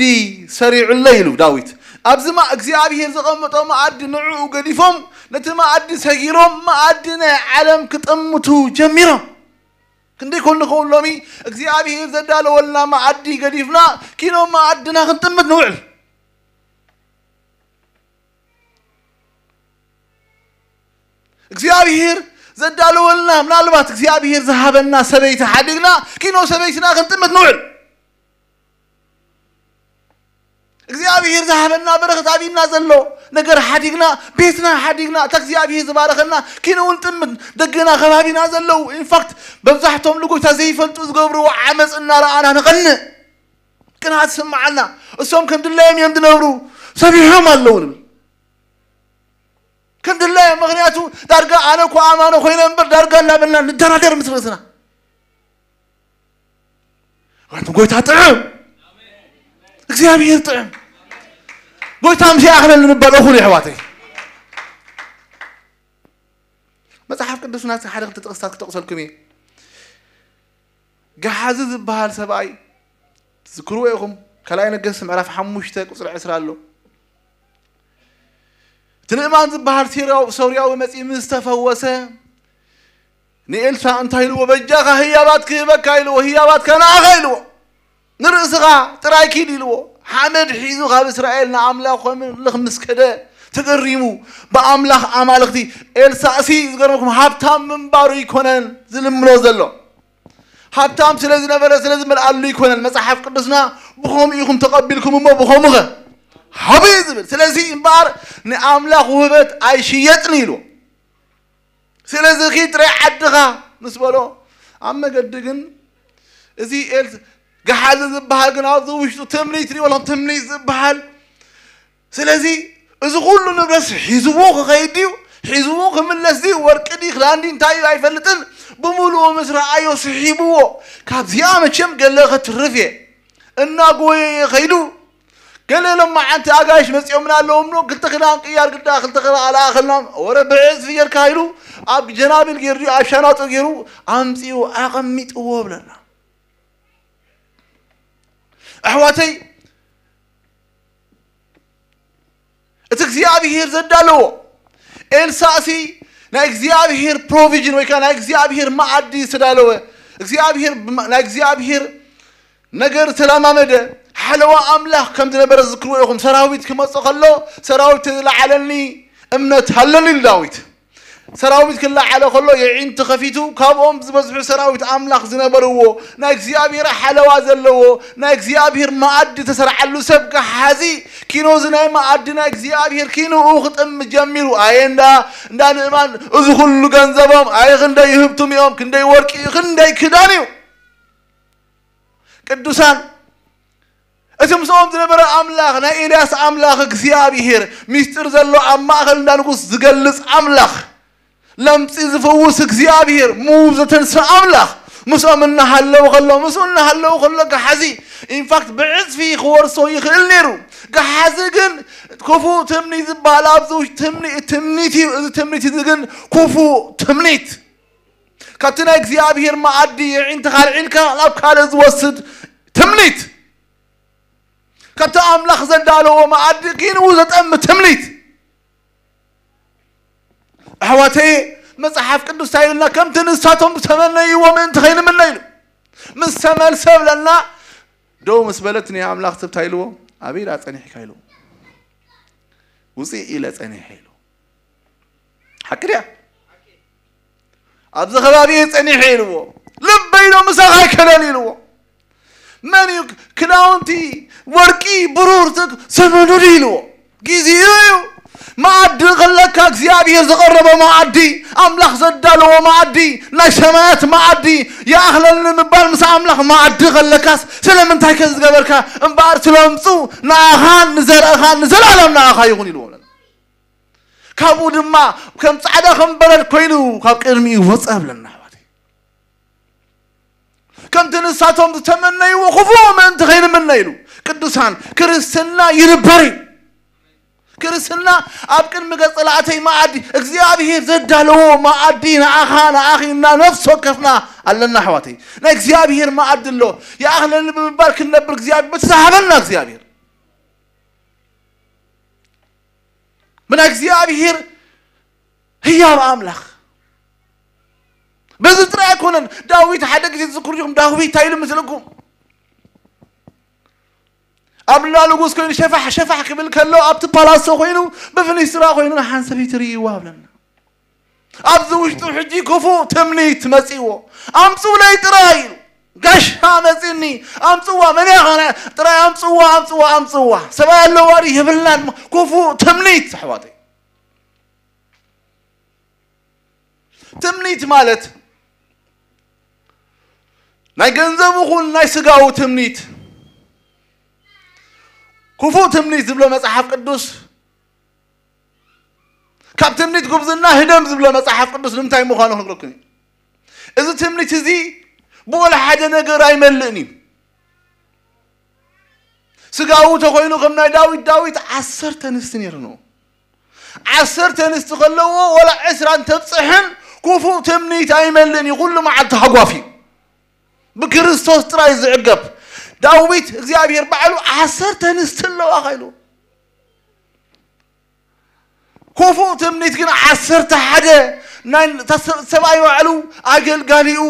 ሰሪዑለይ ኢሉ ዳዊት። ኣብዚ ማ እግዚኣብሔር ዘቐመጦ መኣዲ ንዕኡ ገዲፎም፣ ነቲ መኣዲ ሰጊሮም፣ መኣዲ ናይ ዓለም ክጥምቱ ጀሚሮም። ክንደይ ኮን ንኸውን ሎሚ እግዚኣብሔር ዘዳለወልና መኣዲ ገዲፍና፣ ኪኖ መኣድና ክንጥምት ንውዕል። እግዚኣብሔር ዘዳለወልና፣ ምናልባት እግዚኣብሔር ዝሃበና ሰበይቲ ሓዲግና፣ ኪኖ ሰበይትና ክንጥምት ንውዕል። እግዚኣብሔር ዝሃበና በረኸት ኣብና ዘሎ ነገር ሓዲግና፣ ቤትና ሓዲግና፣ እታ እግዚኣብሔር ዝባረኸና ኪኖ እውን ጥምት፣ ደገና ከባቢና ዘለዉ። ኢንፋክት፣ መብዛሕቶም ንጎይታ ዘይፈልጡ ዝገብርዎ ዓመፅ እናረኣና ንቐንእ። ቅንኣት ይስምዓና። እሶም ከም ድላዮም እዮም ዝነብሩ፣ ሰቢሖም ኣለዉ ንብል። ከም ድላዮም፣ ምኽንያቱ ዳርጋ ኣነ እኮ ኣማኒ ኮይነ እምበር ዳርጋ እናበልና ንደራደር ምስ ርእስና። ምኽንያቱ ጎይታ ጥዑም፣ እግዚኣብሔር ጥዑም። ጎይታ ምስ ይኣኽለኒ ንባል እኹል እዩ፣ ኣሕዋተይ። መጽሓፍ ቅዱስና ሓደ ክልተ ጥቕስታት ክጠቕሰልኩም እየ። ገሓዚ ዝበሃል ሰብኣይ ትዝክርዎ ኢኹም። ካልኣይ ነገስት ምዕራፍ ሓሙሽተ ቁጽሪ ዕስራ ኣሎ። እቲ ንእማን ዝበሃል ሶርያዊ፣ ሶርያዊ መጺኡ ምስ ተፈወሰ፣ ንኤልሳ እንታይ ኢልዎ? "በጃኻ ህያባት ክህበካ" ኢልዎ። "ህያባትካ ንኣኻ" ኢልዎ። "ንርእስኻ ጥራይ ኪድ" ኢልዎ። ሓመድ ሒዙ ካብ እስራኤል ንኣምላኽ ከምልኽ ምስ ከደ ተገሪሙ፣ ብኣምላኽ ኣማልኽቲ። ኤልሳእሲ ዝገርመኩም ሃብታም ምንባሩ ኣይኮነን ዝልምኖ ዘሎ። ሃብታም ስለ ዝነበረ ስለ ዝመልኣሉ ኣይኮነን። መጽሓፍ ቅዱስና "ብኸምኡ ኢኹም ተቐቢልኩም እሞ ብኸምኡ ኸ ሃቡ" እዩ ዝብል። ስለዚ እምበኣር ንኣምላኽ ውህበት ኣይሽየጥን ኢልዎ። ስለዚ ኺድ ጥራይ ዓድኻ ምስ በሎ፣ ኣብ መገዲ ግን እዚ ኤል-፣ ገሓዚ ዝበሃል ግን ኣብዚ ውሽጡ ትምኒት ይበሎም፣ ትምኒት ዝበሃል። ስለዚ እዚ ኩሉ ንብረት ሒዝዎ ክኸይድ ድዩ? ሒዝዎ ክምለስ ድዩ? ወርቂ ድዩ? ክዳን ድዩ? እንታይ እዩ? ኣይፈልጥን። ብምሉኡ ምስ ረኣዮ ስሒብዎ። ካብዚኣ መቸም ገለ ከትርፍ እየ። እናጎየየ ኸይዱ። ገለ ሎማዓንቲ ኣጋይሽ መጺኦምና ኣለዉ እሞ፣ ክልተ ክዳን ቅያር ግዳ፣ ክልተ ክዳን ኣልኣኸልና፣ ወረ ብዕጽፊ ጌርካ ኢሉ፣ ኣብ ጀናቢል ጌሩ፣ ኣብ ሻናጡ ጌሩ፣ ኣምጺኡ ኣቐሚጥዎ ብለና። ኣሕዋተይ፣ እቲ እግዚኣብሔር ዘዳለዎ፣ ኤልሳእሲ ናይ እግዚኣብሔር ፕሮቪዥን ወይ ከዓ ናይ እግዚኣብሔር መኣዲ ዝተዳለወ፣ እግዚኣብሔር ብማ-፣ ናይ እግዚኣብሔር ነገር ተለማመደ። ሓለዋ ኣምላኽ ከም ዝነበረ ዝዝክርዎ ኢኹም። ሰራዊት ክመጽእ ከሎ፣ ሰራዊት ዝለዓለኒ እምነት ኣለኒ ኢሉ ዳዊት። ሰራዊት ክለዓለ ከሎ፣ የዒንቲ ከፊቱ፣ ካብኦም ዝበዝሑ ሰራዊት ኣምላኽ ዝነበርዎ፣ ናይ እግዚኣብሔር ሓለዋ ዘለዎ፣ ናይ እግዚኣብሔር መኣዲ ተሰርዓሉ ሰብ ገሓዚ፣ ኪኖ እዚ ናይ መኣዲ ናይ እግዚኣብሔር ኪንኡ ክጥም ጀሚሩ። ኣየ እንዳ፣ እንዳ ንእማን፣ እዚ ኩሉ ገንዘቦም፣ ኣየ ክንደይ ይህብቱም እዮም፣ ክንደይ ወርቂ፣ ክንደይ ክዳን እዩ። ቅዱሳን፣ እቲ ምስኦም ዝነበረ ኣምላኽ፣ ናይ ኤልያስ ኣምላኽ እግዚኣብሔር፣ ምስጢር ዘሎ ኣብ ማእከል እንዳ ንጉስ ዝገልጽ ኣምላኽ፣ ለምጺ ዝፍውስ እግዚኣብሔር፣ ምዉት ዘተንስእ ኣምላኽ፣ ምስኦም እናሃለዉ ከሎ፣ ምስኡ እናሃለዉ ከሎ፣ ገሓዚ፣ ኢንፋክት፣ ብዕጽፊ ክወርሶ ይኽእል ነይሩ። ገሓዚ ግን፣ ክፉእ ትምኒት ዝበሃል ኣብዚ ውሽጢ ትምኒ-፣ ትምኒት እዩ። እዚ ትምኒት እዚ ግን ክፉእ ትምኒት። ካብቲ ናይ እግዚኣብሔር መኣዲ የዒንትኻ ኣልዒልካ ናብ ካልእ ዝወስድ ትምኒት። ካብቲ ኣምላኽ ዘዳለዎ መኣዲ ኪንኡ ዘጠሚ ትምኒት። ኣሕዋተየ፣ መጽሓፍ ቅዱስ እንታይ ኢሉና? "ከምቲ ንሳቶም ዝተመነይዎ ምእንቲ ከይንምነ" ኢሉ። ምስ ተመልሰ ብለና፣ ደው ምስ በለት ናይ ኣምላኽ ሰብ እንታይ ኢልዎ? "ኣበይ ደኣ ጸኒሕካ?" ኢልዎ። "ውጽእ ኢለ ጸኒሐ" ኢሉ። ሓቂ ድያ? "ኣብዚ ከባቢ እየ ጸኒሐ" ኢልዎ። "ልበይ ዶ ምሳኻ ኣይከደን?" ኢልዎ። "መን እዩ ክዳውንቲ ወርቂ ብሩር ዝ-፣ ዘመኑ ድዩ?" ኢልዎ። "ጊዜኡ እዩ፣ መኣዲ ከለካ እግዚኣብሔር ዘቐረቦ መኣዲ፣ ኣምላኽ ዘዳለዎ መኣዲ፣ ናይ ሰማያት መኣዲ ይኣኽለኒ ምባል ምስ ኣምላኽ መኣዲ ከለካስ ስለምንታይ ከ ዝገበርካ እምበኣር ስለምፁ ንኣኻን ንዘርእኻን ንዘለኣለም ንኣኻ ይኹን ኢልዎ ኣለና። ካብኡ ድማ ከም ጻዕዳ ከም በረድ ኮይኑ ካብ ቅድሚኡ ወፀ ብለና ኣሕዋተይ። ከምቲ ንሳቶም ዝተመነይዎ ክፉእ ምእንቲ ከይንምነ ኢሉ። ቅዱሳን፣ ክርስትና ይንበር እዩ። ክርስትና ኣብ ቅድሚ ገጸ ላእተይ መኣዲ እግዚኣብሔር ዘዳለዎ መኣዲ ንኣኻ ንኣኺ እና ነፍሲ ወከፍና ኣለና ኣሕዋተይ። ናይ እግዚኣብሔር መኣዲ ኣሎ። ይኣኽለኒ ብምባል ክንነብር እግዚኣብሔር በቲ ዝሃበና እግዚኣብሔር ብናይ እግዚኣብሔር ህያብ ኣምላኽ። በዚ ጥራይ ኣይኮነን። ዳዊት ሓደ ግዜ ትዝክሩ ዲኹም? ዳዊት እንታይ ኢሉ ምስለኩም? ኣብ ላ ንጉስ ኮይኑ ሸፋሕ ሸፋሕ ክብል ከሎ ኣብቲ ፓላሶ ኮይኑ ብፍኒስትራ ኮይኑ ንሓንሰብ ይትርይዋ ብለና። ኣብዚ ውሽጡ ሕጂ ክፉእ ትምኒት መጺዎ። ኣምጹለይ ጥራይ ኢሉ። ጋሻ መጺኒ፣ ኣምጽዋ፣ መን ያኸነ ጥራይ ኣምጽዋ፣ ኣምጽዋ፣ ኣምጽዋ። ሰብኣይ ኣለዋ ድዩ የብልናን። ክፉእ ትምኒት ኣሕዋተይ። ትምኒት ማለት ናይ ገንዘብ ይኹን ናይ ስጋዊ ትምኒት። ክፉእ ትምኒት ዝብሎ መጽሓፍ ቅዱስ ካብ ትምኒት ጉብዝና ህደም ዝብሎ መጽሓፍ ቅዱስ ንምንታይ ምዃኑ ክነግረኩም እዩ። እዚ ትምኒት እዚ ብወላ ሓደ ነገር ኣይመልእን እዩ። ስጋዊ ተኮይኑ ከም ናይ ዳዊት፣ ዳዊት ዓሰርተ ኣንስቲ ነይርንዎ። ዓሰርተ ኣንስቲ ከለዎ ወላ ዕስራ እንተብፅሕን ክፉእ ትምኒት ኣይመልእን እዩ። ኩሉ መዓልቲ ሃጓፍ እዩ። ብክርስቶስ ጥራይ ዝዕገብ። ዳዊት እግዚኣብሔር ባዕሉ ዓሰርተ ኣንስቲ ኣለዋ ኢሉ። ክፉእ ትምኒት ግን ዓሰርተ ሓደ ናይ ሰብኣይ ባዕሉ ኣገልጋሊኡ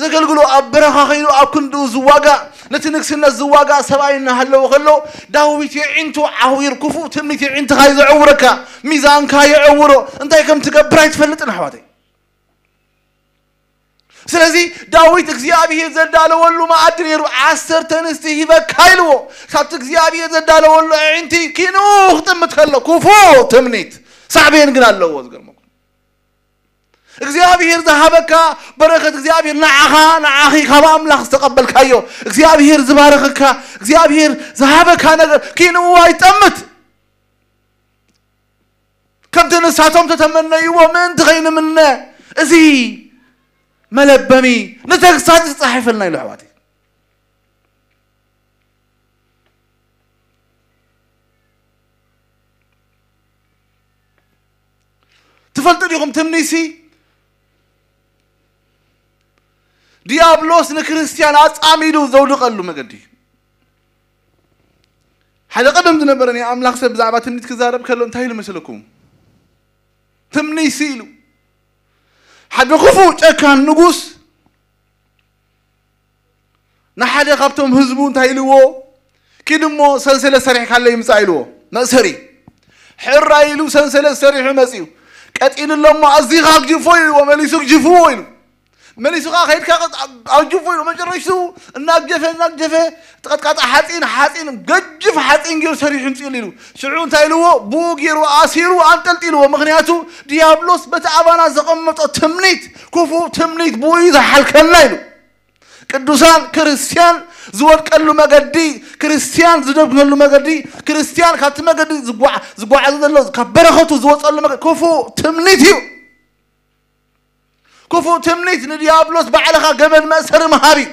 ዘገልግሎ ኣብ በረኻ ከይኑ ኣብ ክንድኡ ዝዋጋእ ነቲ ንግስነት ዝዋጋእ ሰብኣይ እናሃለወ ከሎ ዳዊት የዒንቱ ዓዊር ክፉእ ትምኒት የዒንትኻ እዩ ዘዕውረካ። ሚዛንካ የዕውሮ። እንታይ ከም ትገብር ኣይትፈልጥን ኣሕዋተይ። ስለዚ ዳዊት እግዚኣብሔር ዘዳለወሉ መኣዲ ነይሩ። ዓሰርተ ኣንስቲ ሂበካ ኢልዎ። ካብቲ እግዚኣብሔር ዘዳለወሉ ኣዒንቲ ኪንኡ ክጥምት ከሎ ክፉእ ትምኒት ሳዕቤን ግን ኣለዎ። ዝገርመኩም እግዚኣብሔር ዝሃበካ በረከት እግዚኣብሔር ንዓኻ ንዓኺ ካብ ኣምላኽ ዝተቐበልካዮ እግዚኣብሔር ዝባረኸካ እግዚኣብሔር ዝሃበካ ነገር ኪንኡ ኣይጠምት። ከምቲ ንሳቶም ተተመነይዎ ምእንቲ ከይንምነ እዚ መለበሚ ንተግሳጽ ዝጸሓፈልና ኢሉ ኣሕዋተይ። ትፈልጡ ዲኹም ትምኒሲ ዲያብሎስ ንክርስትያን ኣጻሚዱ ዘውድቐሉ መገዲ እዩ። ሓደ ቀደም ዝነበረ ናይ ኣምላኽ ሰብ ብዛዕባ ትምኒት ክዛረብ ከሎ እንታይ ኢሉ መሰለኩም? ትምኒሲ ኢሉ ሓደ ክፉእ ጨካን ንጉስ ንሓደ ካብቶም ህዝቡ እንታይ ኢልዎ? ኪድ እሞ ሰንሰለት ሰሪሕካለይ ምጻእ ኢልዎ። መእሰሪ ሕራ ኢሉ ሰንሰለት ሰሪሑ መጺኡ ቀጢሉ ኣሎ እሞ ኣዚኻ ግጅፎ ኢልዎ። መሊሱ ግጅፍዎ ኢሉ መሊሱ ከዓ ከይድካ ኣውጅፎ ኢሉ መጨረሽቱ እናግጀፈ እናግጀፈ ቀጥቃጣ ሓፂን ሓፂን ገጅፍ ሓፂን ገይሩ ሰሪሑ ምፅሉ ኢሉ ሽዑ እንታይ ኢልዎ ብኡ ገይሩ ኣሲሩ ኣንጠልጢልዎ። ምክንያቱ ዲያብሎስ በቲ ኣባና ዘቐመጦ ትምኒት ክፉእ ትምኒት ብኡ እዩ ዝሓልከልና ኢሉ። ቅዱሳን ክርስትያን ዝወድቀሉ መገዲ ክርስትያን ዝደብነሉ መገዲ ክርስትያን ካብቲ መገዲ ዝጓዓዘ ዘሎ ካብ በረኸቱ ዝወፀሉ መገዲ ክፉእ ትምኒት እዩ። ክፉእ ትምኒት ንዲያብሎስ ባዕልኻ ገመድ መእሰሪ ምሃብ እዩ።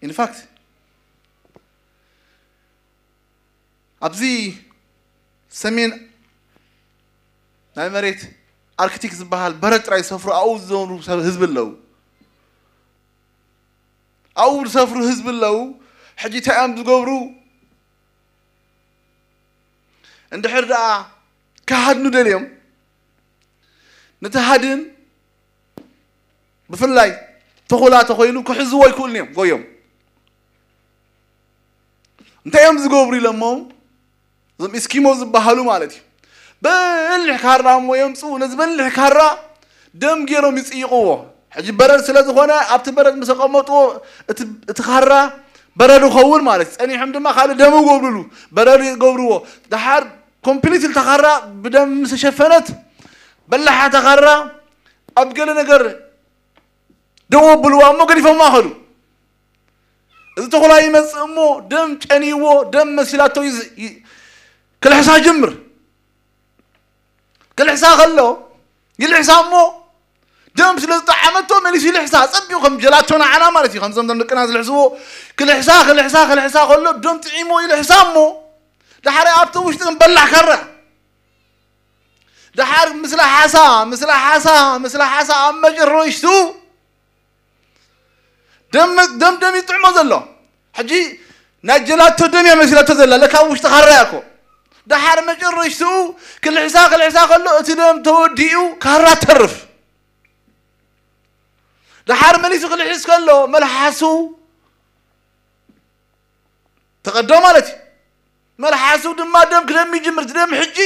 ኢንፋክት ኣብዚ ሰሜን ናይ መሬት ኣርክቲክ ዝበሃል በረድ ጥራይ ዝሰፍሩ ኣብኡ ዝዘውሩ ሰብ ህዝቢ ኣለዉ። ኣብኡ ዝሰፍሩ ህዝቢ ኣለዉ። ሕጂ እንታይ እዮም ዝገብሩ? እንድሕር ደኣ ክሃድኑ ደልዮም ነቲ ሃድን ብፍላይ ተኹላ ተኾይኑ ክሕዝዎ ኣይክእሉን እዮም። ጎዮም እንታይ እዮም ዝገብሩ ኢሎሞም እዞም ኢስኪሞ ዝበሃሉ ማለት እዩ። በሊሕ ካራ እሞ የምፅኡ። ነዚ በሊሕ ካራ ደም ገይሮም ይፅይቕዎ። ሕጂ በረድ ስለ ዝኾነ ኣብቲ በረድ ምስ ኣቐመጥዎ እቲ ካራ በረድ ይኸውን ማለት እዩ። ፀኒሖም ድማ ካልእ ደም ይጎብልሉ፣ በረድ ይገብርዎ። ደሓር ኮምፕሊት ተኻራ ብደም ምስ ተሸፈነት በላሓ ተኻራ ኣብ ገለ ነገር ደው ኣብልዋ እሞ ገዲፎማ ከዱ። እዚ ተኹላ ይመጽእ እሞ ደም ጨንይዎ፣ ደም መሲላቶ ይዝ- ይ- ክልሕሳ ጅምር። ክልሕሳ ከሎ ይልሕሳ እሞ ደም ስለ ዝጠዓመቶ መሊሱ ይልሕሳ። ጸቢቑ ከም ጀላቶ ንዓና ማለት እዩ። ከምዞም ደም ደቅና ዝልሕስዎ ክልሕሳ ክልሕሳ ክልሕሳ ከሎ ደም ጥዒሞ ይልሕሳ እሞ ድሓር ኣብቲ ውሽጢ ግን በላሕ ከራ ድሓር ምስላ ሓሳ ምስላ ሓሳ ምስላ ሓሳ ኣብ መጨረሽቱ ደም ደም ደም ይጥዕሞ ዘሎ። ሕጂ ናይ ጀላቶ ደም እያ መሲላቶ ዘላ፣ ለካ ኣብ ውሽጢ ካራ እያ እኮ። ደሓር መጨረሽትኡ ክልሕሳ ክልሕሳ ከሎ እቲ ደም ተወዲኡ ካራ ተርፍ። ደሓር መሊሱ ክልሕስ ከሎ መልሓሱ ተቐዶ ማለት እዩ። መልሓሱ ድማ ደም ክደም ይጅምር። እቲ ደም ሕጂ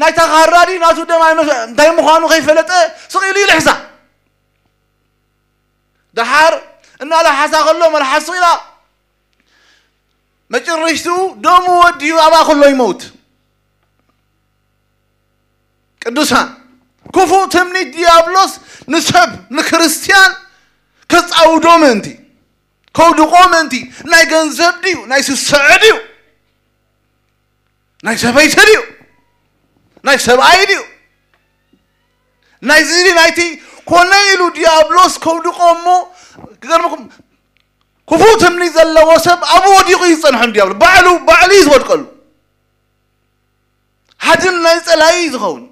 ናይታ ካራ ድዩ ናቱ ደም ኣይመ- እንታይ ምዃኑ ከይፈለጠ ስቕ ኢሉ ይልሕሳ። ደሓር እናለሓሳ ከሎ መልሓሱ ኢላ መጨረሽትኡ ደሙ ወዲኡ ኣብኣ ከሎ ይመውት። ቅዱሳን ክፉእ ትምኒት ዲያብሎስ ንሰብ ንክርስትያን ከጻውዶ ምእንቲ ከውድቆ ምእንቲ ናይ ገንዘብ ድዩ ናይ ስስዐ ድዩ ናይ ሰበይቲ ድዩ ናይ ሰብኣይ ድዩ ናይዚ ድዩ ናይቲ ኮነ ኢሉ ዲያብሎስ ከውድቆ እሞ ክገርመኩም ክፉእ ትምኒት ዘለዎ ሰብ ኣብኡ ወዲቑ እዩ ዝጸንሖ ንዲያብሎስ ባዕሉ ባዕሉ እዩ ዝወድቀሉ ሃድን ናይ ጸላይ እዩ ዝኸውን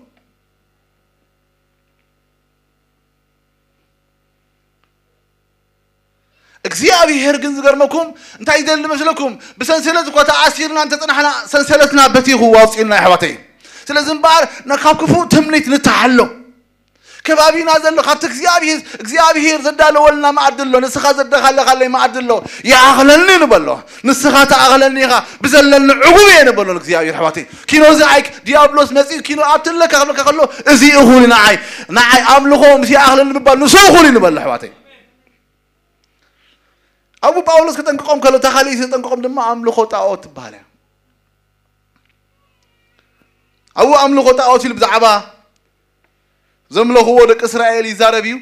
እግዚኣብሔር ግን ዝገርመኩም እንታይ ይደሊ መስለኩም ብሰንሰለት እኳ ተኣሲርና እንተፅናሕና ሰንሰለትና በቲኹ ኣውፅኡልና ኣሕዋተይ ስለዚ እምበኣር ካብ ክፉእ ትምኒት ንተሓሎ ከባቢና ዘሎ ካብቲ እግዚኣብሔር እግዚኣብሔር ዘዳለወልና መኣዲ ኣሎ ንስኻ ዘዳኻለኻለይ መኣዲ ኣሎ ይኣኽለኒ ንበሎ ንስኻ ተኣኽለኒ ኢኻ ብዘለኒ ዕጉብ እየ ንበሎ እግዚኣብሔር ኣሕዋተይ ኪኖ እዚ ኣይ ዲያብሎስ መፂኡ ኪኖ ኣብቲ ኣለካ ክብለካ ከሎ እዚ እኹል ንዓይ ንዓይ ኣምልኾ ምስ ይኣኽለኒ ምባል ንሱ እኹል እዩ ንበሎ ኣሕዋተይ ኣቡ ጳውሎስ ክጠንቅቆም ከሎ ተኻሊእ ዘጠንቅቆም ድማ ኣምልኾ ጣዖት ትበሃል እያ ኣቡ ኣምልኾ ጣዖት ኢሉ ብዛዕባ ዘምለኽዎ ደቂ እስራኤል ይዛረብ እዩ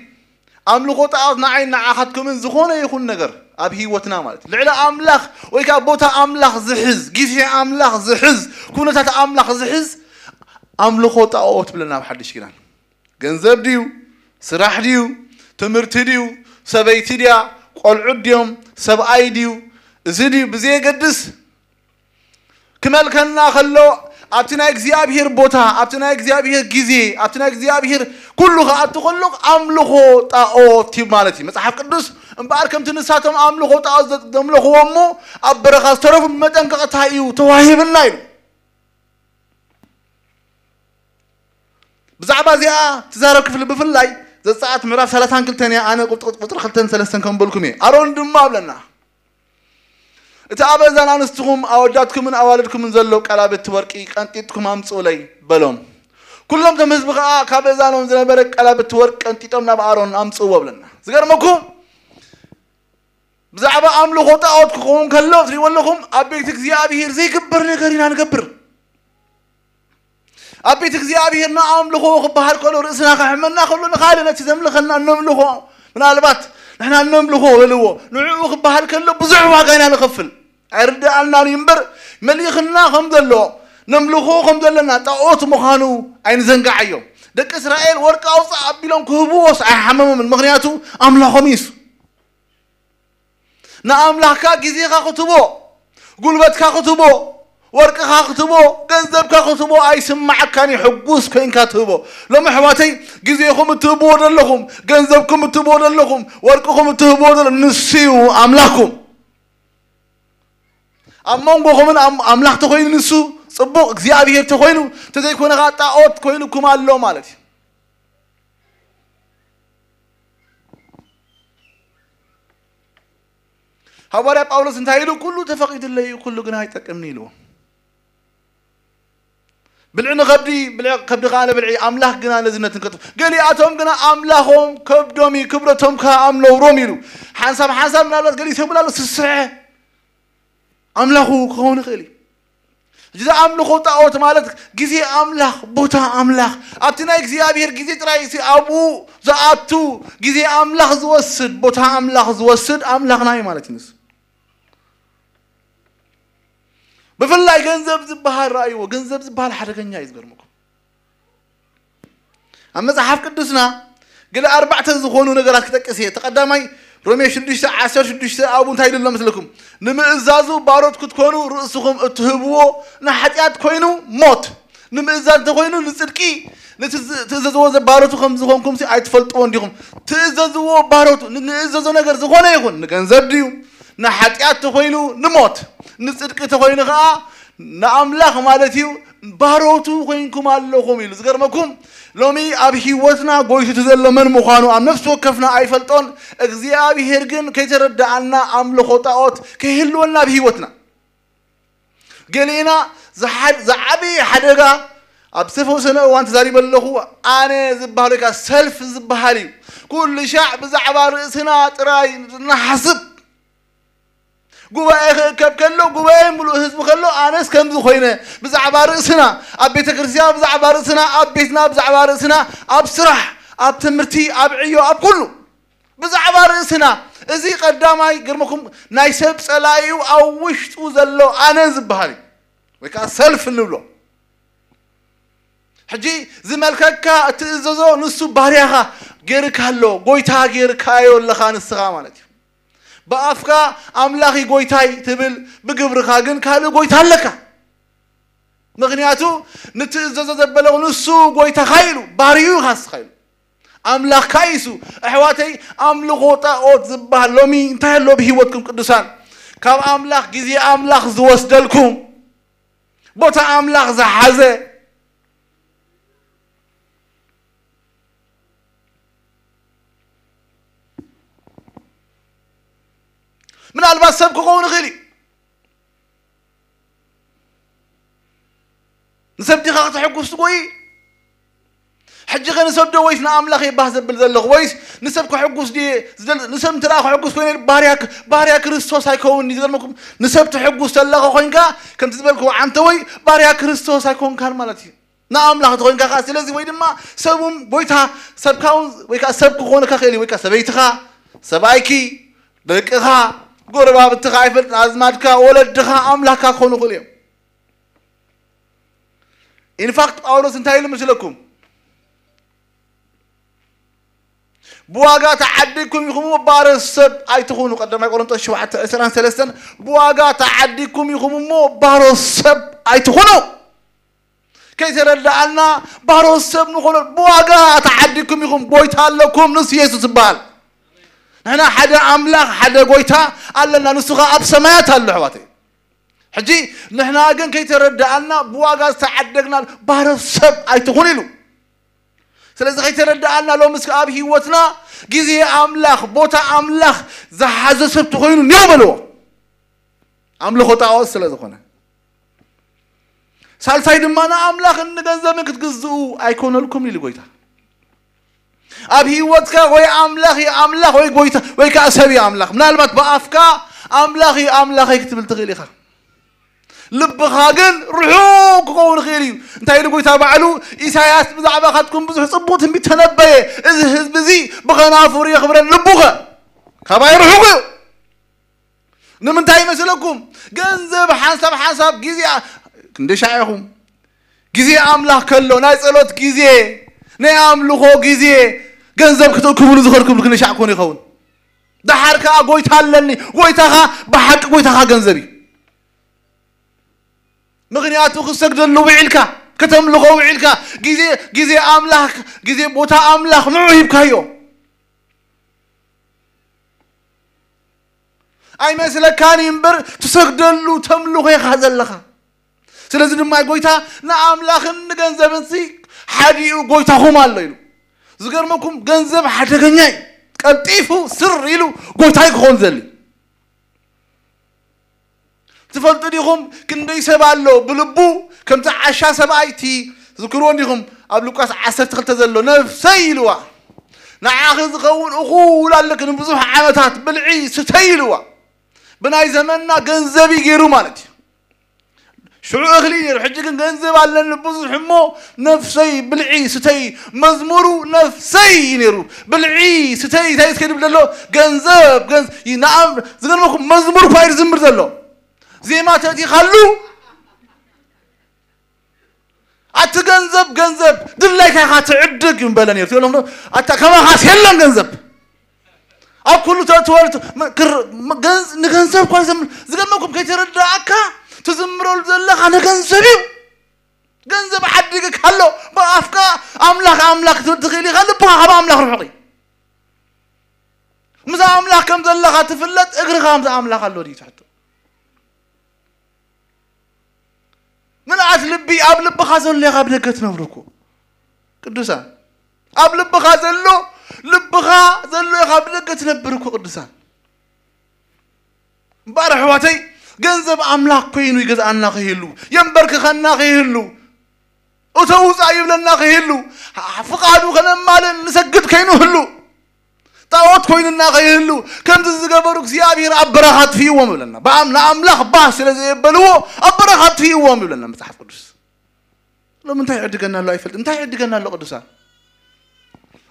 ኣምልኾ ጣዖት ንዓይ ንዓኻትኩምን ዝኾነ ይኹን ነገር ኣብ ህይወትና ማለት ልዕሊ ኣምላኽ ወይ ከዓ ቦታ ኣምላኽ ዝሕዝ ግዜ ኣምላኽ ዝሕዝ ኩነታት ኣምላኽ ዝሕዝ ኣምልኾ ጣዖት ብለና ኣብ ሓድሽ ኪዳን ገንዘብ ድዩ ስራሕ ድዩ ትምህርቲ ድዩ ሰበይቲ ድያ ቆልዑት ድዮም ሰብኣይ ድዩ እዚ ድዩ ብዘየገድስ ክመልከና ከሎ ኣብቲ ናይ እግዚኣብሔር ቦታ ኣብቲ ናይ እግዚኣብሔር ግዜ ኣብቲ ናይ እግዚኣብሔር ኩሉ ክኣቱ ከሎ ኣምልኾ ጣኦት እዩ ማለት እዩ መፅሓፍ ቅዱስ እምበኣር ከምቲ ንሳቶም ኣምልኾ ጣኦት ዘምለኽዎ እሞ ኣብ በረኻ ዝተረፉ መጠንቀቕታ እዩ ተዋሂብና ኢሉ ብዛዕባ እዚኣ ትዛረብ ክፍሊ ብፍላይ ዘፀኣት ምዕራፍ ሰላሳን ክልተን እያ ኣነ ቁጥሪ ክልተን ሰለስተን ከም በልኩም እየ ኣሮን ድማ ኣብለና እቲ ኣብ እዛን ኣንስትኹም ኣወዳትኩምን ኣዋልድኩምን ዘሎ ቀላብቲ ወርቂ ቀንጢጥኩም ኣምፅኡለይ በሎም። ኩሎም እቶም ህዝቢ ከዓ ካብ እዛኖም ዝነበረ ቀላብቲ ወርቂ ቀንጢጦም ናብ ኣሮን ኣምፅእዎ ብለና። ዝገርመኩም ብዛዕባ ኣምልኾ ጣዖት ክኸውን ከሎ ትሪእዎ ኣለኹም ኣብ ቤት እግዚኣብሔር ዘይግበር ነገር ኢና ንገብር። ኣብ ቤት እግዚኣብሔር ንኣምልኾ ክበሃል ከሎ ርእስና ከሕመና ከሎ ንኻልእ ነቲ ዘምልኸና እነምልኾ ምናልባት ንሕና እነምልኾ በልዎ ንዕኡ ክበሃል ከሎ ብዙሕ ዋጋ ኢና ንኸፍል ኣይርድኣልናን እዩ እምበር መሊኽና ከም ዘሎ ነምልኾ ከም ዘለና ጣኦት ምዃኑ ኣይንዘንጋዓዮ ደቂ እስራኤል ወርቂ ኣውፅእ ኣቢሎም ክህብዎስ ኣይሓመሞምን ምኽንያቱ ኣምላኾም እዩ ንኣምላኽካ ግዜኻ ክትቦ፣ ጉልበትካ ክትቦ፣ ወርቅኻ ክትቦ፣ ገንዘብካ ክትቦ ኣይስማዓካን እዩ ሕጉስ ኮይንካ ትህቦ። ሎም ኣሕዋተይ ግዜኹም እትህብዎ ዘለኹም፣ ገንዘብኩም እትህብዎ ዘለኹም፣ ወርቅኹም እትህብዎ ዘሎ ንሱ እዩ ኣምላኽኩም። ኣብ መንጎኹምን ኣምላኽ ተኾይኑ ንሱ ጽቡቕ እግዚኣብሔር ተኾይኑ እንተዘይኮነ ጣዖት ኮይኑኩም ኣሎ ማለት እዩ። ሃዋርያ ጳውሎስ እንታይ ኢሉ ኩሉ ተፈቒዱለይ እዩ ኩሉ ግን ኣይጠቅምኒ ኢልዎ ብልዒ ንኸብዲ፣ ብልዒ ከብዲ ከኣ ንብልዒ፣ ኣምላኽ ግና ነዚ ነትን ከጥፍ። ገሊኣቶም ግና ኣምላኾም ከብዶም እዩ፣ ክብረቶም ከኣ ኣብ ነውሮም ኢሉ። ሓንሳብ ሓንሳብ ምናልባት ገሊኡ ሰብ ኣሎ ስስዐ ኣምላኹ ክኸውን ይኽእል እዩ። እዚ ኣምልኾ ጣዖት ማለት ግዜ ኣምላኽ፣ ቦታ ኣምላኽ፣ ኣብቲ ናይ እግዚኣብሔር ግዜ ጥራይ እቲ ኣብኡ ዝኣቱ፣ ግዜ ኣምላኽ ዝወስድ፣ ቦታ ኣምላኽ ዝወስድ ኣምላኽና እዩ ማለት እዩ ንሱ። ብፍላይ ገንዘብ ዝበሃል ረኣይዎ፣ ገንዘብ ዝበሃል ሓደገኛ እዩ ዝገርመኩም። ኣብ መጽሓፍ ቅዱስና ገለ ኣርባዕተ ዝኾኑ ነገራት ክጠቅስ እየ። እቲ ቀዳማይ ሮሜ ሽዱሽተ ዓሰርተ ሽዱሽተ ኣብኡ እንታይ ኢሉ ኣሎ መስለኩም? ንምእዛዙ ባሮት ክትኮኑ ርእስኹም እትህብዎ ንሓጢኣት ኮይኑ ሞት፣ ንምእዛዝ እንተኾይኑ ንጽድቂ፣ ነቲ ዝ-፣ ትእዘዝዎ ዘባሮቱ ከም ዝኾንኩም ሲ ኣይትፈልጥዎ እንዲኹም? ትእዘዝዎ ባሮቱ፣ ን-፣ ንእዘዞ ነገር ዝኾነ ይኹን፣ ንገንዘብ ድዩ፣ ንሓጢኣት ተኾይኑ ንሞት፣ ንጽድቂ ተኾይኑ ኸዓ ንኣምላኽ ማለት እዩ፣ ባሮቱ ኮይንኩም ኣለኹም ኢሉ። ዝገርመኩም፣ ሎሚ ኣብ ህይወትና ጎይትቱ ዘሎ መን ምዃኑ ኣብ ነፍሲ ወከፍና ኣይፈልጦን። እግዚኣብሔር ግን ከይተረዳኣና ኣምልኾ ጣዖት ከይህልወና ኣብ ህይወትና። ገሊእና ዝሓድ-፣ ዝዓበየ ሓደጋ ኣብ ዝተፈውሰነ እዋን ተዛሪበ ኣለኹ። ኣነ ዝበሃል ወይ ከዓ ሰልፍ ዝበሃል እዩ። ኩሉ ሻዕ ብዛዕባ ርእስና ጥራይ እናሓስብ፣ ጉባኤ ክእከብ ከሎ፣ ጉባኤ ምሉእ ህዝቢ ከሎ፣ ኣነስ ከምዚ ኮይነ፣ ብዛዕባ ርእስና፣ ኣብ ቤተ ክርስቲያን ብዛዕባ ርእስና፣ ኣብ ቤትና ብዛዕባ ርእስና፣ ኣብ ስራሕ፣ ኣብ ትምህርቲ፣ ኣብ ዕዮ፣ ኣብ ኩሉ ብዛዕባ ርእስና። እዚ ቀዳማይ ግርመኩም ናይ ሰብ ጸላኢኡ ኣብ ውሽጡ ዘሎ ኣነ ዝበሃል እዩ። ወይ ከዓ ሰልፍ እንብሎ። ሕጂ ዝመልከካ እትእዘዞ ንሱ ባርያኻ ገይርካ ኣሎ፣ ጎይታ ገይርካዮ ኣለኻ ንስኻ ማለት እዩ። ብኣፍካ ኣምላኺ ጎይታይ ትብል፣ ብግብርኻ ግን ካልእ ጎይታ ኣለካ። ምኽንያቱ ንትእዘዞ ዘበለው ንሱ ጎይታኻ ኢሉ፣ ባርዩ ኢኻ ንስኻ ኢሉ። ኣምላኽካ ኢሱ። ኣሕዋተይ፣ ኣምልኾ ጣዖት ዝበሃል ሎሚ እንታይ ኣሎ ብህይወትኩም ቅዱሳን? ካብ ኣምላኽ ግዜ ኣምላኽ ዝወስደልኩም፣ ቦታ ኣምላኽ ዝሓዘ፣ ምናልባት ሰብ ክኸውን ይኽእል እዩ። ንሰብ ዲኻ ከተሐጉስ ትጎይ? ሕጂ ኸ ንሰብ ዶ ወይስ ንኣምላኽ እየ ባህ ዘብል ዘለኹ? ወይስ ንሰብ ከሐጉስ ድየ ዝደል-? ንሰብ እንተ ደኣ ከሐጉስ ኮይነ ባርያ ክ-፣ ባርያ ክርስቶስ ኣይከውን እዩ። ዝገርመኩም፣ ንሰብ ተሐጉስ ተለኻ ኮይንካ፣ ከምቲ ዝበልክዎ ዓንተወይ፣ ባርያ ክርስቶስ ኣይኮንካን ማለት እዩ። ንኣምላኽ ተኾይንካ ኸዓ፣ ስለዚ ወይ ድማ ሰብ እውን ጎይታ፣ ሰብካ እውን ወይ ከዓ ሰብ ክኾነካ ክእል እዩ፣ ወይ ከዓ ሰበይትኻ፣ ሰብኣይኪ፣ ደቅኻ፣ ጎረባብትኻ ኣይፈልጥን፣ ኣዝማድካ፣ ወለድኻ ኣምላኽካ ክኾኑ ይኽእሉ እዮም። ኢንፋክት ጳውሎስ እንታይ ኢሉ መስለኩም? ብዋጋ ተዓዲግኩም ኢኹም እሞ ባሮት ሰብ ኣይትኹኑ። ቀዳማይ ቆሮንቶስ ሸውዓተ ዕስራን ሰለስተን፣ ብዋጋ ተዓዲግኩም ኢኹም እሞ ባሮት ሰብ ኣይትኹኑ። ከይተረዳኣና ባሮት ሰብ ንኾኖ፣ ብዋጋ ተዓዲግኩም ኢኹም፣ ጎይታ ኣለኩም፣ ንሱ የሱስ ይበሃል። ንሕና ሓደ ኣምላኽ፣ ሓደ ጎይታ ኣለና፣ ንሱ ኸዓ ኣብ ሰማያት ኣሎ፣ ኣሕዋተይ። ሕጂ ንሕና ግን ከይተረዳኣና ብዋጋ ዝተዓደግና ባሮት ሰብ ኣይትኹን ኢሉ። ስለዚ ከይተረዳኣና ሎሚ እስከ ኣብ ህይወትና ግዜ ኣምላኽ፣ ቦታ ኣምላኽ ዝሓዘ ሰብ ተኾይኑ እኒኦ በልዎ። ኣምልኾ ጣዖት ስለ ዝኾነ። ሳልሳይ ድማ ንኣምላኽን ንገንዘብን ክትግዝኡ ኣይኮነልኩም ኢሉ ጎይታ። ኣብ ህይወትካ ወይ ኣምላኽ እዩ ኣምላኽ ወይ ጎይታ ወይ ከዓ ሰብ እዩ ኣምላኽ። ምናልባት ብኣፍካ ኣምላኽ እዩ ኣምላኸይ ክትብል ትኽእል ኢኻ። ልብኻ ግን ርሑቕ ክኸውን ይኽእል እዩ። እንታይ ኢሉ ጎይታ ባዕሉ? ኢሳያስ ብዛዕባኻትኩም ብዙሕ ጽቡቕ ትንቢት ተነበየ። እዚ ህዝቢ እዚ ብኸናፍሩ የኽብረን፣ ልቡኸ ካባይ ርሑቕ እዩ። ንምንታይ ይመስለኩም? ገንዘብ ሓንሳብ ሓንሳብ ግዜ ኣ-፣ ክንደይ ሻዕ ኢኹም? ግዜ ኣምላኽ ከሎ፣ ናይ ጸሎት ግዜ፣ ናይ ኣምልኾ ግዜ፣ ገንዘብ ክትእክብሉ ዝኸድኩም ክንደይ ሻዕ ኮን ይኸውን? ደሓር ከኣ ጎይታ ኣለኒ። ጎይታኻ ብሓቂ ጎይታኻ ገንዘብ እዩ። ምኽንያቱ ክትሰግደሉ ውዒልካ፣ ከተምልኾ ውዒልካ፣ ግዜ፣ ግዜ ኣምላኽ፣ ግዜ ቦታ ኣምላኽ ንዑ ሂብካዮ። ኣይመስለካን እዩ እምበር፣ ትሰግደሉ ተምልኾ ኢኻ ዘለኻ። ስለዚ ድማ ጎይታ ንኣምላኽን ንገንዘብን ሲ ሓዲኡ ጎይታኹም ኣሎ ኢሉ። ዝገርመኩም፣ ገንዘብ ሓደገኛ እዩ። ቀልጢፉ ስር ኢሉ ጎይታይ ክኾን ዘሊ። ትፈልጡ ዲኹም? ክንደይ ሰብ ኣሎ ብልቡ ከምቲ ዓሻ ሰብኣይ፣ እቲ ዝክርዎ ዲኹም? ኣብ ሉቃስ ዓሰርተ ክልተ ዘሎ፣ ነፍሰይ ኢልዋ፣ ንዓኺ ዝኸውን እኹል ኣለኪ፣ ንብዙሕ ዓመታት ብልዒ ስተይ ኢልዋ። ብናይ ዘመንና ገንዘብ እዩ ገይሩ ማለት እዩ። ሽዑ እኽሊ ነይሩ፣ ሕጂ ግን ገንዘብ ኣለኒ ብዙሕ እሞ፣ ነፍሰይ ብልዒ ስተይ፣ መዝሙሩ ነፍሰይ እዩ ነይሩ። ብልዒ ስተይ እንታይ እስከ ድብል ዘሎ? ገንዘብ፣ ገንዝ-፣ ይንኣም-፣ ዝገርመኩም መዝሙር እኳ እዩ ዝዝምር ዘሎ። ዜማ ተእቲኻሉ፣ ኣቲ ገንዘብ፣ ገንዘብ ድላይካ ኢኻ ትዕድግ ይምበለ ነይሩ። ትብሎም ዶ? ኣታ ከማኻስ የለን ገንዘብ። ኣብ ኩሉ ተእትወሉ ት-፣ መ-፣ ክር-፣ መ-፣ ገንዝ-፣ ንገንዘብ እኳ ዘም-፣ ዝገርመኩም ከይተረዳእካ ትዝምረሉ ዘለኻ ንገንዘብ እዩ። ገንዘብ ዓዲግካ ኣሎ፣ ብኣፍካ ኣምላኽ ኣምላኽ ክትብል ትኽእል ኢኻ፣ ልብኻ ካብ ኣምላኽ ርሑቕ እዩ። ምስ ኣምላኽ ከም ዘለኻ ትፍለጥ፣ እግርኻ ምስ ኣምላኽ ኣሎ ድዩ ትሕቶ? ምልኣት ልቢ ኣብ ልብኻ ዘሎ ኢኻ ብደገ ትነብር እኮ። ቅዱሳን፣ ኣብ ልብኻ ዘሎ፣ ልብኻ ዘሎ ኢኻ ብደገ ትነብር እኮ ቅዱሳን። እምበኣር ኣሕዋተይ፣ ገንዘብ ኣምላኽ ኮይኑ ይገዝኣና ከይህሉ፣ የንበርክኸና ከይህሉ፣ እቶ ውፃእ ይብለና ከይህሉ፣ ፍቓዱ ከነማልን ንሰግድ ከይንህሉ፣ ጣዖት ኮይኑና ከይህሉ፣ ከምዚ ዝገበሩ እግዚኣብሔር ኣብ በረኻ ኣጥፍእዎም ይብለና። ብኣም-፣ ንኣምላኽ ባህ ስለ ዘየበልዎ ኣብ በረኻ ኣጥፍእዎም ይብለና መጽሓፍ ቅዱስ። ሎም እንታይ ይዕድገና ኣሎ ኣይፈልጥን። እንታይ ይዕድገና ኣሎ ቅዱሳን?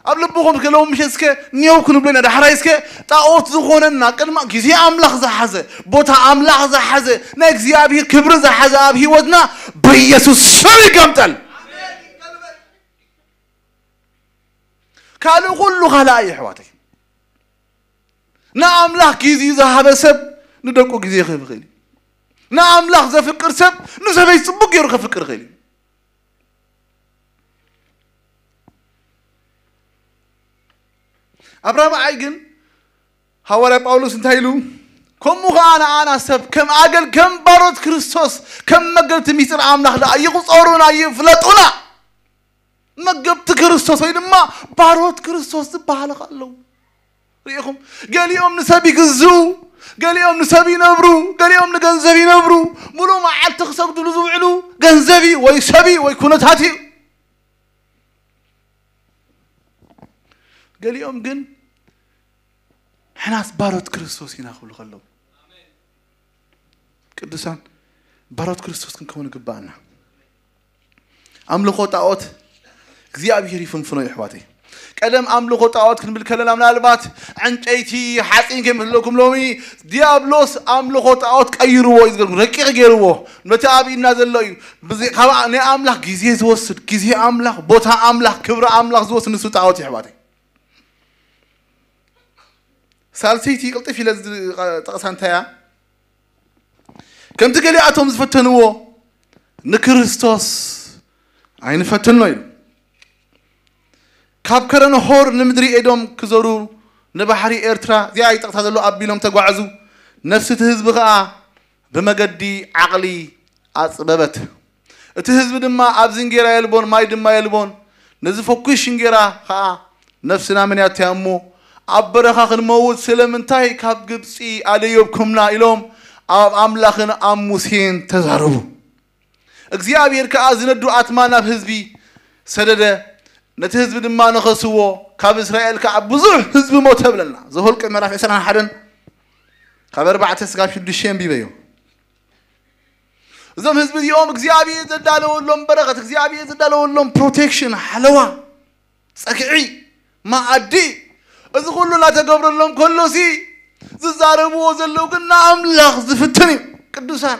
ኣብ ልብኹም እስከ ሎም ምሸት እስከ ኔው ክንብሎ ኢና። ዳሕራይ እስከ ጣዖት ዝኾነና ቅድማ ግዜ ኣምላኽ ዝሓዘ፣ ቦታ ኣምላኽ ዝሓዘ፣ ናይ እግዚኣብሔር ክብሪ ዝሓዘ ኣብ ህይወትና በኢየሱስ ስም ይገምጠል። ካልእ ኩሉ ካልእ እዩ ኣሕዋተይ። ንኣምላኽ ግዜ ዝሃበ ሰብ ንደቁ ግዜ ክህብ ይኽእል እዩ። ንኣምላኽ ዘፍቅር ሰብ ንሰበይቱ ጽቡቅ ገይሩ ከፍቅር ይኽእል እዩ። ኣብ ራብዓይ ግን ሃዋርያ ጳውሎስ እንታይ ኢሉ? ከምኡ ኸኣ ንኣና ሰብ ከም ኣገል-፣ ከም ባሮት ክርስቶስ ከም መገልቲ ምስጢር ኣምላኽ ደኣ ይቑጸሩና ይፍለጡና። መገብቲ ክርስቶስ ወይ ድማ ባሮት ክርስቶስ ዝበሃሉ ከ ኣለዉ። ርኢኹም? ገሊኦም ንሰብ ይግዝኡ፣ ገሊኦም ንሰብ ይነብሩ፣ ገሊኦም ንገንዘብ ይነብሩ። ሙሉእ መዓልቲ ክሰግድሉ ዝውዕሉ ገንዘብ እዩ ወይ ሰብ እዩ ወይ ኩነታት እዩ። ገሊኦም ግን ሕናስ ባሮት ክርስቶስ ኢና ክብሉ ከለዉ፣ ቅዱሳን፣ ባሮት ክርስቶስ ክንከውን ይግባኣና። ኣምልኾ ጣዖት እግዚኣብሔር ይፍንፍኖ እዩ ኣሕዋተይ። ቀደም ኣምልኾ ጣዖት ክንብል ከለና ምናልባት ዕንጨይቲ ሓፂን ከይመስለኩም፣ ሎሚ ዲያብሎስ ኣምልኾ ጣዖት ቀይርዎ እዩ ዝገርም፣ ረቂቕ ገይርዎ። ነቲ ኣብ ኢድና ዘሎ እዩ። ብዚ-፣ ካብ ኣ-፣ ናይ ኣምላኽ ግዜ ዝወስድ፣ ግዜ ኣምላኽ፣ ቦታ ኣምላኽ፣ ክብሪ ኣምላኽ ዝወስድ ንሱ ጣዖት እዩ ኣሕዋተይ። ሳልሰይቲ ቅልጥፍ ኢለ ዝጠቕሳ እንታይ እያ? ከምቲ ገሊኣቶም ዝፈተንዎ ንክርስቶስ ኣይንፈትኖ ኢሉ። ካብ ከረን ሆር ንምድሪ ኤዶም ክዞሩ ንባሕሪ ኤርትራ እዚኣ ይጠቕሳ ዘሎ ኣቢሎም ተጓዕዙ። ነፍሲ እቲ ህዝቢ ኸኣ ብመገዲ ዓቕሊ ኣጽበበት። እቲ ህዝቢ ድማ ኣብዚ እንጌራ የልቦን ማይ ድማ የልቦን፣ ነዚ ፈኲስ እንጌራ ኸኣ ነፍስና መን እያ እሞ ኣብ በረኻ ክንመውት ስለምንታይ ካብ ግብጺ ኣደዮብኩምና ኢሎም ኣብ ኣምላኽን ኣብ ሙሴን ተዛረቡ። እግዚኣብሔር ከኣ ዝነዱ ኣትማ ናብ ህዝቢ ሰደደ፣ ነቲ ህዝቢ ድማ ነኸስዎ፣ ካብ እስራኤል ከኣ ብዙሕ ህዝቢ ሞተ ብለና። ዘኍልቍ ምዕራፍ ዕስራን ሓደን ካብ ኣርባዕተ ስጋብ ሽዱሽተ ኣንቢበዮ። እዞም ህዝቢ እዚኦም እግዚኣብሔር ዘዳለወሎም በረኸት፣ እግዚኣብሔር ዘዳለወሎም ፕሮቴክሽን፣ ሓለዋ፣ ጸግዒ፣ መኣዲ፣ እዚ ኩሉ እናተገብረሎም ከሎሲ ዝዛረብዎ ዘለዉ ግን ንኣምላኽ ዝፍትን እዩ። ቅዱሳን፣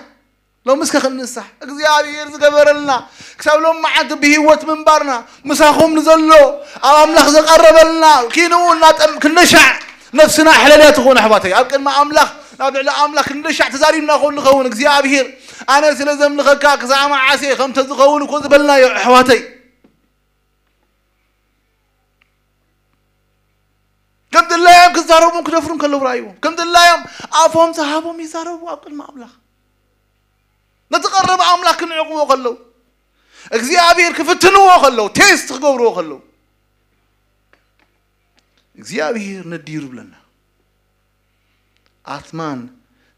ሎሚ እስከ ክንንሳሕ፣ እግዚኣብሔር ዝገበረልና ክሳብ ሎም መዓልቲ ብህይወት ምንባርና፣ ምሳኹም ንዘሎ ኣብ ኣምላኽ ዘቐረበልና ኪንኡ እናጠም-፣ ክንደሻዕ ነፍስና ሕለልያ ትኾን ኣሕዋተይ። ኣብ ቅድሚ ኣምላኽ፣ ናብ ልዕሊ ኣምላኽ ክንደሻዕ ተዛሪብና ኹን ንኸውን፣ እግዚኣብሔር ኣነ ስለ ዘምልኸካ ክሳብ መዓስ እየ ከም ተዝኸውን እኮ ዝበልናዮ ኣሕዋተይ። ከም ድላዮም ክዛረቡን ክደፍሩን ከለዉ ረኣይዎም። ከም ድላዮም ኣፎም ዝሃቦም ይዛረቡ ኣብ ቅድሚ ኣምላኽ። ነቲ ቀረበ ኣምላኽ ክንዕቕዎ ከለዉ፣ እግዚኣብሔር ክፍትንዎ ከለዉ፣ ቴስት ክገብርዎ ከለዉ፣ እግዚኣብሔር ነዲሩ ብለና። ኣትማን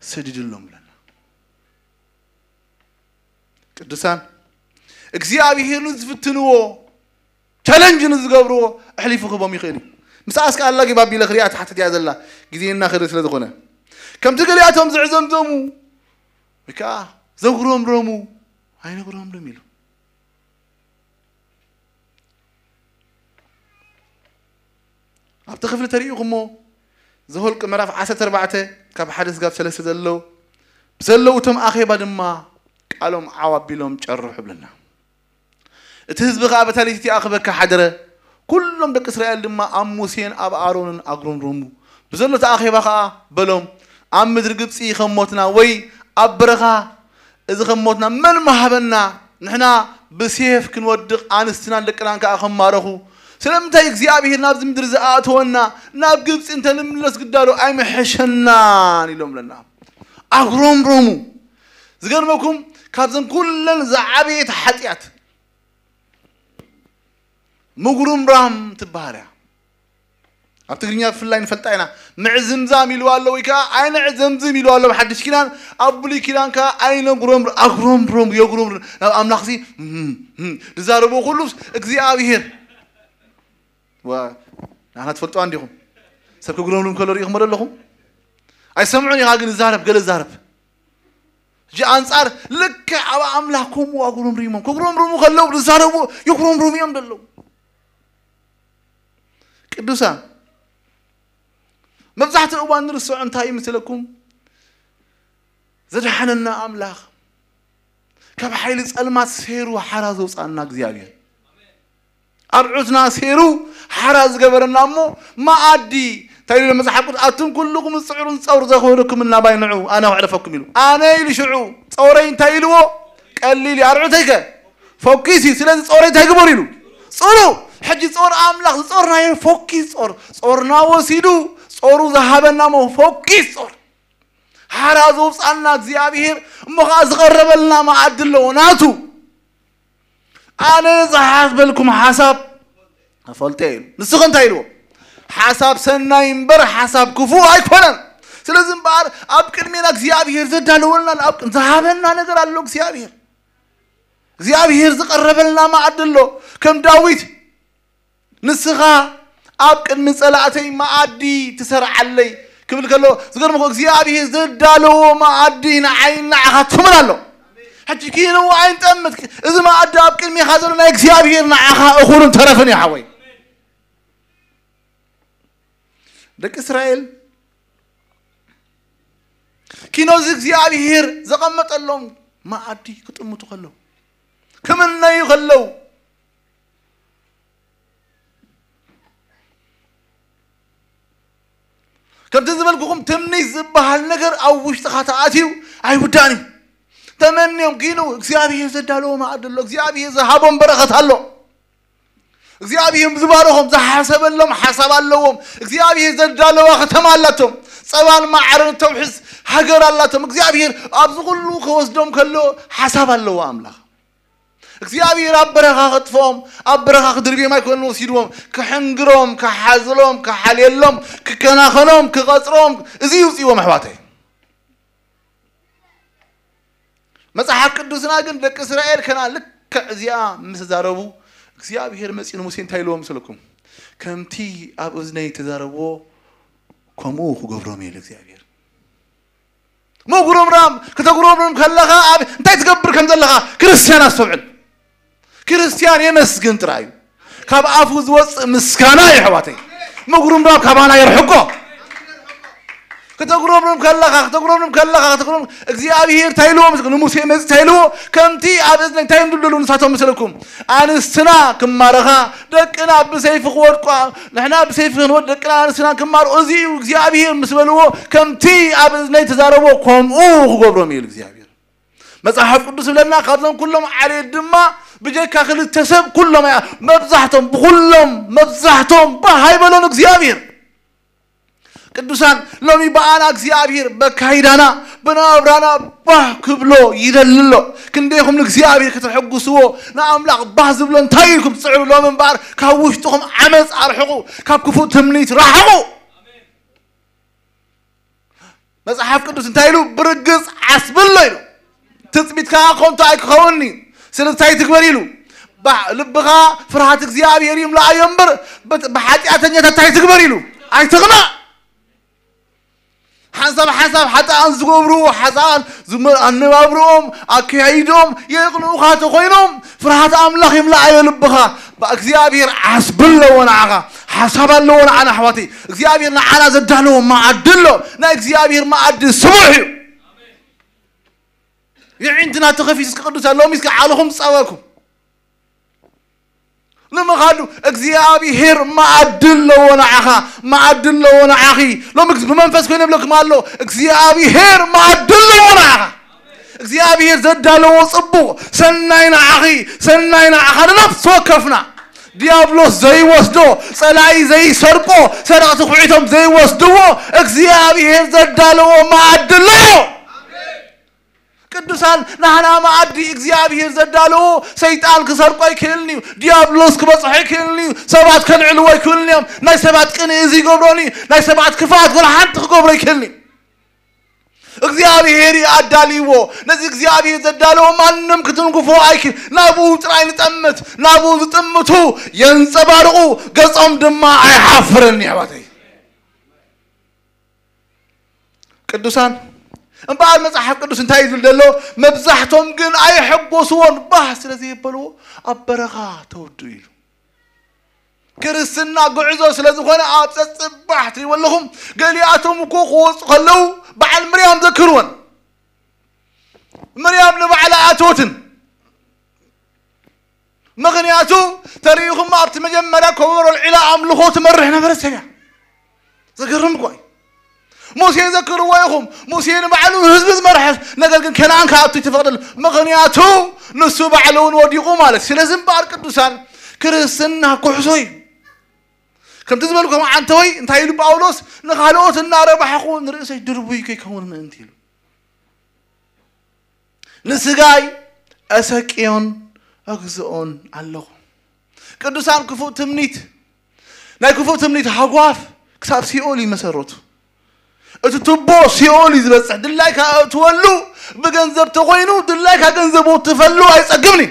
ሰዲድሎም ብለና። ቅዱሳን እግዚኣብሔር ንዝፍትንዎ ቻለንጅ ንዝገብርዎ ኣሕሊፉ ክቦም ይኽእል እዩ። ምስኣስ ከኣ ኣላጊ ባቢለ ክሪኣ ትሓትት እያ ዘላ ግዜ እናኸደ ስለ ዝኾነ ከምቲ ገሊኣቶም ዝዕዘምዘሙ ወይ ከዓ ዘጉረምረሙ ኣይነጉረምርም ኢሉ። ኣብቲ ክፍሊ ተሪኢኹሞ ዘሆልቅ ምዕራፍ ዓሰርተ ኣርባዕተ ካብ ሓደ ስጋብ ሰለስተ ዘለዉ ብዘለዉ እቶም ኣኼባ ድማ ቃሎም ዓው ኣቢሎም ጨርሑ ብለና። እቲ ህዝቢ ኸዓ በታ ለይቲ እቲኣ ክበኪ ሓደረ። ኩሎም ደቂ እስራኤል ድማ ኣብ ሙሴን ኣብ ኣሮንን ኣጉረምረሙ። ብዘሎ እቲ ኣኼባ ኸዓ በሎም፣ ኣብ ምድሪ ግብፂ ከም ሞትና ወይ ኣብ በረኻ እዚ ከም ሞትና መን ምሃበና? ንሕና ብሴፍ ክንወድቕ ኣንስትናን ደቅናን ከኣ ከም ማረኹ። ስለምንታይ እግዚኣብሔር ናብዚ ምድሪ ዝኣእተወና ናብ ግብፂ እንተንምለስ ግዳዶ ኣይምሐሸናን ኢሎም ለና። ኣጉረምረሙ። ዝገርመኩም ካብዘን ኩለን ዝዓበየት ሓጢኣት ምጉርምራም ትበሃል እያ። ኣብ ትግርኛ ብፍላይ ንፈልጣ ኢና። ምዕዝምዛም ኢልዋ ኣሎ ወይ ከዓ ኣይንዕዘምዝም ኢልዋ ኣሎ ብሓድሽ ኪዳን። ኣብ ብሉይ ኪዳን ከዓ ኣይነጉረምር ኣጉረምርም የጉረምር ናብ ኣምላኽሲ ዝዛረቦ ኩሉስ እግዚኣብሔር ዋ፣ ንዓና ትፈልጥዋ እንዲኹም። ሰብ ክጉረምርም ከሎ ርኢኹሞ ዶ ኣለኹም? ኣይሰምዑን ኢኻ ግን ይዛረብ፣ ገለ ይዛረብ። ሕጂ ኣንጻር ልክዕ ኣብ ኣምላኽ ከምኡ ኣጉረምሪሞም። ክጉረምርሙ ከለዉ ዝዛረቡ የጉረምርሙ እዮም ዘለዉ። ቅዱሳን፣ መብዛሕትኡ እዋን ንርስዖ እንታይ እዩ ምስለኩም? ዘድሓነና ኣምላኽ፣ ካብ ሓይሊ ጸልማት ሴሩ ሓራ ዘውጻና እግዚኣብሔር፣ ኣርዑትና ሴሩ ሓራ ዝገበረና እሞ መኣዲ እንታይ ኢሉ መጽሓፍ ቅዱስ? ኣቱም ኩልኹም ዝጽዕሩን ዝጸውሩ ዘኽብረኩም እናባይ ንዑ ኣነ ክዕረፈኩም ኢሉ። ኣነ ኢሉ ሽዑ ጸውረይ እንታይ ኢልዎ? ቀሊል እዩ። ኣርዑተይከ ፎኪስ እዩ። ስለዚ ጸውረይ እንታይ ግበሩ ኢሉ? ጽሩ። ሕጂ ጸውር ኣምላኽ ዝጸርናዮ ፎኪስ ጸውር፣ ጸውርና ወሲዱ ጸውሩ ዝሃበና እሞ ፎኪስ ጸውር ሓራ ዘውጻልና እግዚኣብሔር እሞ ኸዓ ዝቐረበልና መኣዲ ኣለዎ ናቱ። ኣነ ዝሓስበልኩም ሓሳብ ኣፈልጠ እዩ። ንስኸ እንታይ ኢልዎ? ሓሳብ ሰናይ እምበር ሓሳብ ክፉእ ኣይኮነን። ስለዚ እምበኣር ኣብ ቅድሜና እግዚኣብሔር ዘዳለወልና ኣብ ቅድሚ ዝሃበና ነገር ኣሎ እግዚኣብሔር። እግዚኣብሔር ዝቐረበልና መኣዲ ኣሎ። ከም ዳዊት ንስኻ ኣብ ቅድሚ ጸላእተይ መኣዲ ትሰርዓለይ ክብል ከሎ ዝገርምኹ እግዚኣብሔር ዘዳለዎ መኣዲ ንዓይ ንዓኻ ትምን ኣሎ። ሕጂ ኪንዎ ኣይንጠምት። እዚ መኣዲ ኣብ ቅድሜኻ ዘሎ ናይ እግዚኣብሔር ንዓኻ እኹልን ተረፍን እዩ ሓወይ። ደቂ እስራኤል ኪኖ እዚ እግዚኣብሔር ዘቐመጠሎም መኣዲ ክጥምቱ ከለዉ ክምነዩ ከለዉ ከምቲ ዝበልኩኹም ትምኒት ዝበሃል ነገር ኣብ ውሽጥኻ ተኣትዩ ኣይውዳእን እዩ። ተመንዮም ኪኑ እግዚኣብሔር ዘዳለዎ መኣዲ ኣሎ። እግዚኣብሔር ዝሃቦም በረኸት ኣሎ። እግዚኣብሔር ዝባረኾም ዝሓሰበሎም ሓሳብ ኣለዎም። እግዚኣብሔር ዘዳለዋ ከተማ ኣላቶም። ጸባን ማዕረን ተውሕዝ ሃገር ኣላቶም። እግዚኣብሔር ኣብዚ ኩሉ ከወስዶም ከሎ ሓሳብ ኣለዎ ኣምላኽ። እግዚኣብሔር ኣብ በረኻ ከጥፍኦም ኣብ በረኻ ክድርብዮም ኣይኮነን ወሲድዎም። ክሕንግሮም፣ ክሓዝሎም፣ ክሓልየሎም፣ ክከናኸኖም፣ ክቐጽሮም እዚ ይውፅዎም ኣሕዋተይ። መጽሓፍ ቅዱስና ግን ደቂ እስራኤል ከና ልክዕ እዚኣ ምስ ዛረቡ እግዚኣብሔር መጺኡ ንሙሴ እንታይ ኢልዎ ምስለኩም? ከምቲ ኣብ እዝነይ ተዛረብዎ ከምኡ ክገብሮም ኢሉ እግዚኣብሔር። ምጉርምራም ከተጉረምርም ከለኻ ኣብ እንታይ ትገብር ከም ዘለኻ ክርስትያን ኣስተውዕል። ክርስትያን የመስግን ጥራይ እዩ። ካብ ኣፉ ዝወፅእ ምስጋና እዩ ኣሕዋተይ። ምጉርምራም ካባና የርሕቆ። ከተጉረምርም ከለኻ ከተጉረምርም ከለኻ ከተጉረም እግዚኣብሔር እንታይ ኢልዎ ምስ ንሙሴ መፅ እንታይ ኢልዎ? ከምቲ ኣብ እዝነ እንታይ እዮም ዝብሉ ንሳቶም ምስልኩም ኣንስትና ክማረኻ ደቅና ብሰይፊ ክወድቋ ንሕና ብሰይፊ ክንወድ ደቅና ኣንስትና ክማርቑ እዚ እዩ እግዚኣብሔር ምስ በልዎ ከምቲ ኣብ እዝነይ ተዛረቦ ከምኡ ክገብሮም እዩ እግዚኣብሔር። መጽሓፍ ቅዱስ ይብለና ካብዞም ኩሎም ዓሌት ድማ ብጀካ ክልተ ሰብ ኩሎም ኣያ መብዛሕቶም ብኩሎም መብዛሕቶም ባህ ኣይበሎን እግዚኣብሔር። ቅዱሳን ሎሚ ብኣና እግዚኣብሔር በካይዳና ብናብራና ባህ ክብሎ ይደሊ ኣሎ። ክንደይኹም ንእግዚኣብሔር ከተሐጉስዎ ንኣምላኽ ባህ ዝብሎ እንታይ ኢልኩም ትጽዕሩ? ሎሚ እምበኣር ካብ ውሽጥኹም ዓመፅ ኣርሕቑ፣ ካብ ክፉእ ትምኒት ራሕቑ። መጽሓፍ ቅዱስ እንታይ ኢሉ? ብርግጽ ዓስብሎ ኢሉ። ትጽቢት ከኣ ከንቱ ኣይክኸውንኒ። ስለዚ እንታይ ትግበር ኢሉ? ባ-፣ ልብኻ ፍርሃት እግዚኣብሔር ይምላኣዮ እምበር፣ በት-፣ ብሓጢኣተኛታት እንታይ ትግበር ኢሉ? ኣይትቕናእ። ሓንሳብ ሓንሳብ ሓጥኣን ዝገብሩ፣ ሓጥኣን ዝመ-፣ ኣነባብርኦም፣ ኣካያይድኦም የቕንኡኻ ተኾይኖም፣ ፍርሃት ኣምላኽ ይምላኣዮ ልብኻ። ባ-፣ እግዚኣብሔር ዓስቢ ኣለዎ ንዓኻ፣ ሓሳብ ኣለዎ ንዓና ኣሕዋተይ። እግዚኣብሔር ንዓና ዘዳለዎ መኣዲ ኣሎ። ናይ እግዚኣብሔር መኣዲ ስቡሕ እዩ። የዒንትና ተኸፊቱ እስከ ቅዱሳን ሎሚ እስከ ዓለኹም ጻወኩም። ንምኻዱ እግዚኣብሔር መኣዲ ኣለዎ ንዓኻ፣ መኣዲ ኣለዎ ንዓኺ። ሎሚ ብመንፈስ ኮይነ እብለኩም ኣሎ፣ እግዚኣብሔር መኣዲ ኣለዎ ንዓኻ። እግዚኣብሔር ዘዳለዎ ጽቡቕ ሰናይ ንዓኺ፣ ሰናይ ንዓኻ ንነፍሲ ወከፍና። ዲያብሎስ ዘይወስዶ፣ ጸላኢ ዘይሰርቆ፣ ሰረቕቲ ኩዒቶም ዘይወስድዎ እግዚኣብሔር ዘዳለዎ መኣዲ ኣለዎ። ቅዱሳን ናህና መኣዲ እግዚኣብሔር ዘዳለዎ ሰይጣን ክሰርቆ ኣይክእልን እዩ። ዲያብሎስ ክበጽሖ ኣይክእልን እዩ። ሰባት ከልዕልዎ ኣይክእልን እዮም። ናይ ሰባት ቅንኢ እዚ ይገብሮን እዩ። ናይ ሰባት ክፍኣት ወላ ሓንቲ ክገብሮ ኣይክእልን እዩ። እግዚኣብሔር እዩ ኣዳልይዎ። ነዚ እግዚኣብሔር ዘዳለዎ ማንም ክትንክፎ ኣይክእል። ናብኡ ጥራይ ንጠምት። ናብኡ ዝጥምቱ የንጸባርቑ፣ ገጾም ድማ ኣይሓፍርን እዩ ኣሕዋተይ። ቅዱሳን እምበኣር መጽሓፍ ቅዱስ እንታይ እዩ ዝብል ዘሎ? መብዛሕቶም ግን ኣይሐጎስዎን፣ ባህ ስለ ዘይበልዎ ኣብ በረኻ ተወድኡ ኢሉ። ክርስትና ጉዕዞ ስለ ዝኾነ ኣብ ጸጽባሕ ትሪእዎ ኣለኹም። ገሊኣቶም እኮ ክወጹ ከለዉ በዓል ምርያም ዘክርወን። ምርያም ንባዕላ ኣትወትን። ምኽንያቱ ተሪኢኹም ኣብቲ መጀመርያ ከበሮ ኣልዒላ ኣምልኾ ትመርሕ ነበረት ሰብ እያ። ዘገርም እኮ እዩ። ሙሴ ዘክርዎ ኢኹም። ሙሴ ንባዕሉ ህዝቢ ዝመርሐ፣ ነገር ግን ከነኣን ክኣቱ ይተፈቕደሉ። ምኽንያቱ ንሱ ባዕሉ እውን ወዲቑ ማለት። ስለዚ እምበኣር ቅዱሳን ክርስትና ኩሕሶ እዩ። ከምቲ ዝበልኩም ዓንተወይ እንታይ ኢሉ ጳውሎስ? ንኻልኦት እናረባሕኹ ንርእሰይ ድርቡይ ከይከውን ምእንቲ ኢሉ። ንስጋይ ኣሰቅዮን ኣግዝኦን ኣለኹ። ቅዱሳን ክፉእ ትምኒት፣ ናይ ክፉእ ትምኒት ሃጓፍ ክሳብ ሲኦል እዩ መሰረቱ። እቲ ቱቦ ሲኦል እዩ ዝበጽሕ። ድላይካ እትወሉ ብገንዘብ ተኾይኑ ድላይካ ገንዘብ ወትፈሉ ኣይጸግብን እዩ።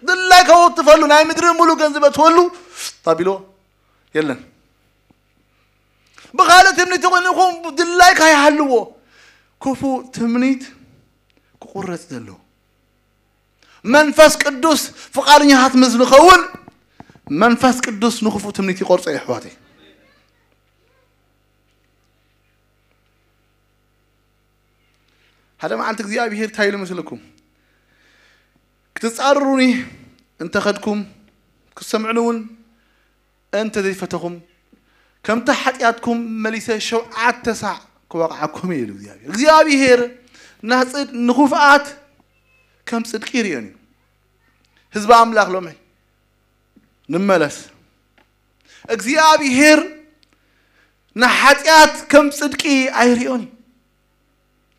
ድላይካ ወትፈሉ ናይ ምድሪ ሙሉ ገንዘብ እትወሉ ታቢሎ የለን። ብኻልእ ትምኒት ተኾይኑ ይኹን ድላይካ ይሃልዎ። ክፉእ ትምኒት ክቑረጽ ዘለዎ መንፈስ ቅዱስ ፍቓደኛታት ምስ ንኸውን መንፈስ ቅዱስ ንክፉእ ትምኒት ይቆርጾ እዩ ኣሕዋተይ። ሓደ መዓልቲ እግዚኣብሔር እንታይ ኢሉ መስለኩም? ክትጻረሩኒ እንተኸድኩም ክትሰምዑኒ እውን እንተ ዘይፈተኹም ከምቲ ሓጢኣትኩም መሊሰ ሸውዓተ ሳዕ ክወቕዓኩም እየ ኢሉ እግዚኣብሔር። እግዚኣብሔር ንኽፍኣት ከም ጽድቂ ይርእዮን እዩ። ህዝቢ ኣምላኽ ሎሚ ንመለስ። እግዚኣብሔር ንሓጢኣት ከም ጽድቂ ኣይርእዮን እዩ።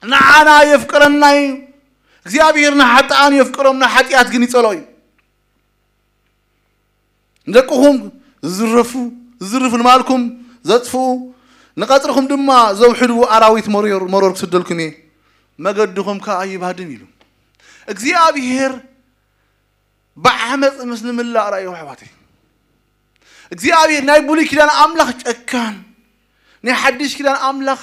ንዓና የፍቅረና እዩ። እግዚኣብሔር ንሓጥኣን የፍቅሮም፣ ንሓጢኣት ግን ይጸልኦ እዩ። ንደቅኹም ዝዝረፉ ዝዝርፉ ንማልኩም ዘጥፍኡ ንቐጽርኹም ድማ ዘውሕድዎ ኣራዊት መሮር መሮር ክስደልኩም እየ፣ መገድኹም ከኣ ይባድም ኢሉ እግዚኣብሔር። ብዓመፅ ምስ ንምላእ ራእዩ ኣሕዋተይ እግዚኣብሔር ናይ ብሉይ ኪዳን ኣምላኽ ጨካን ናይ ሓድሽ ኪዳን ኣምላኽ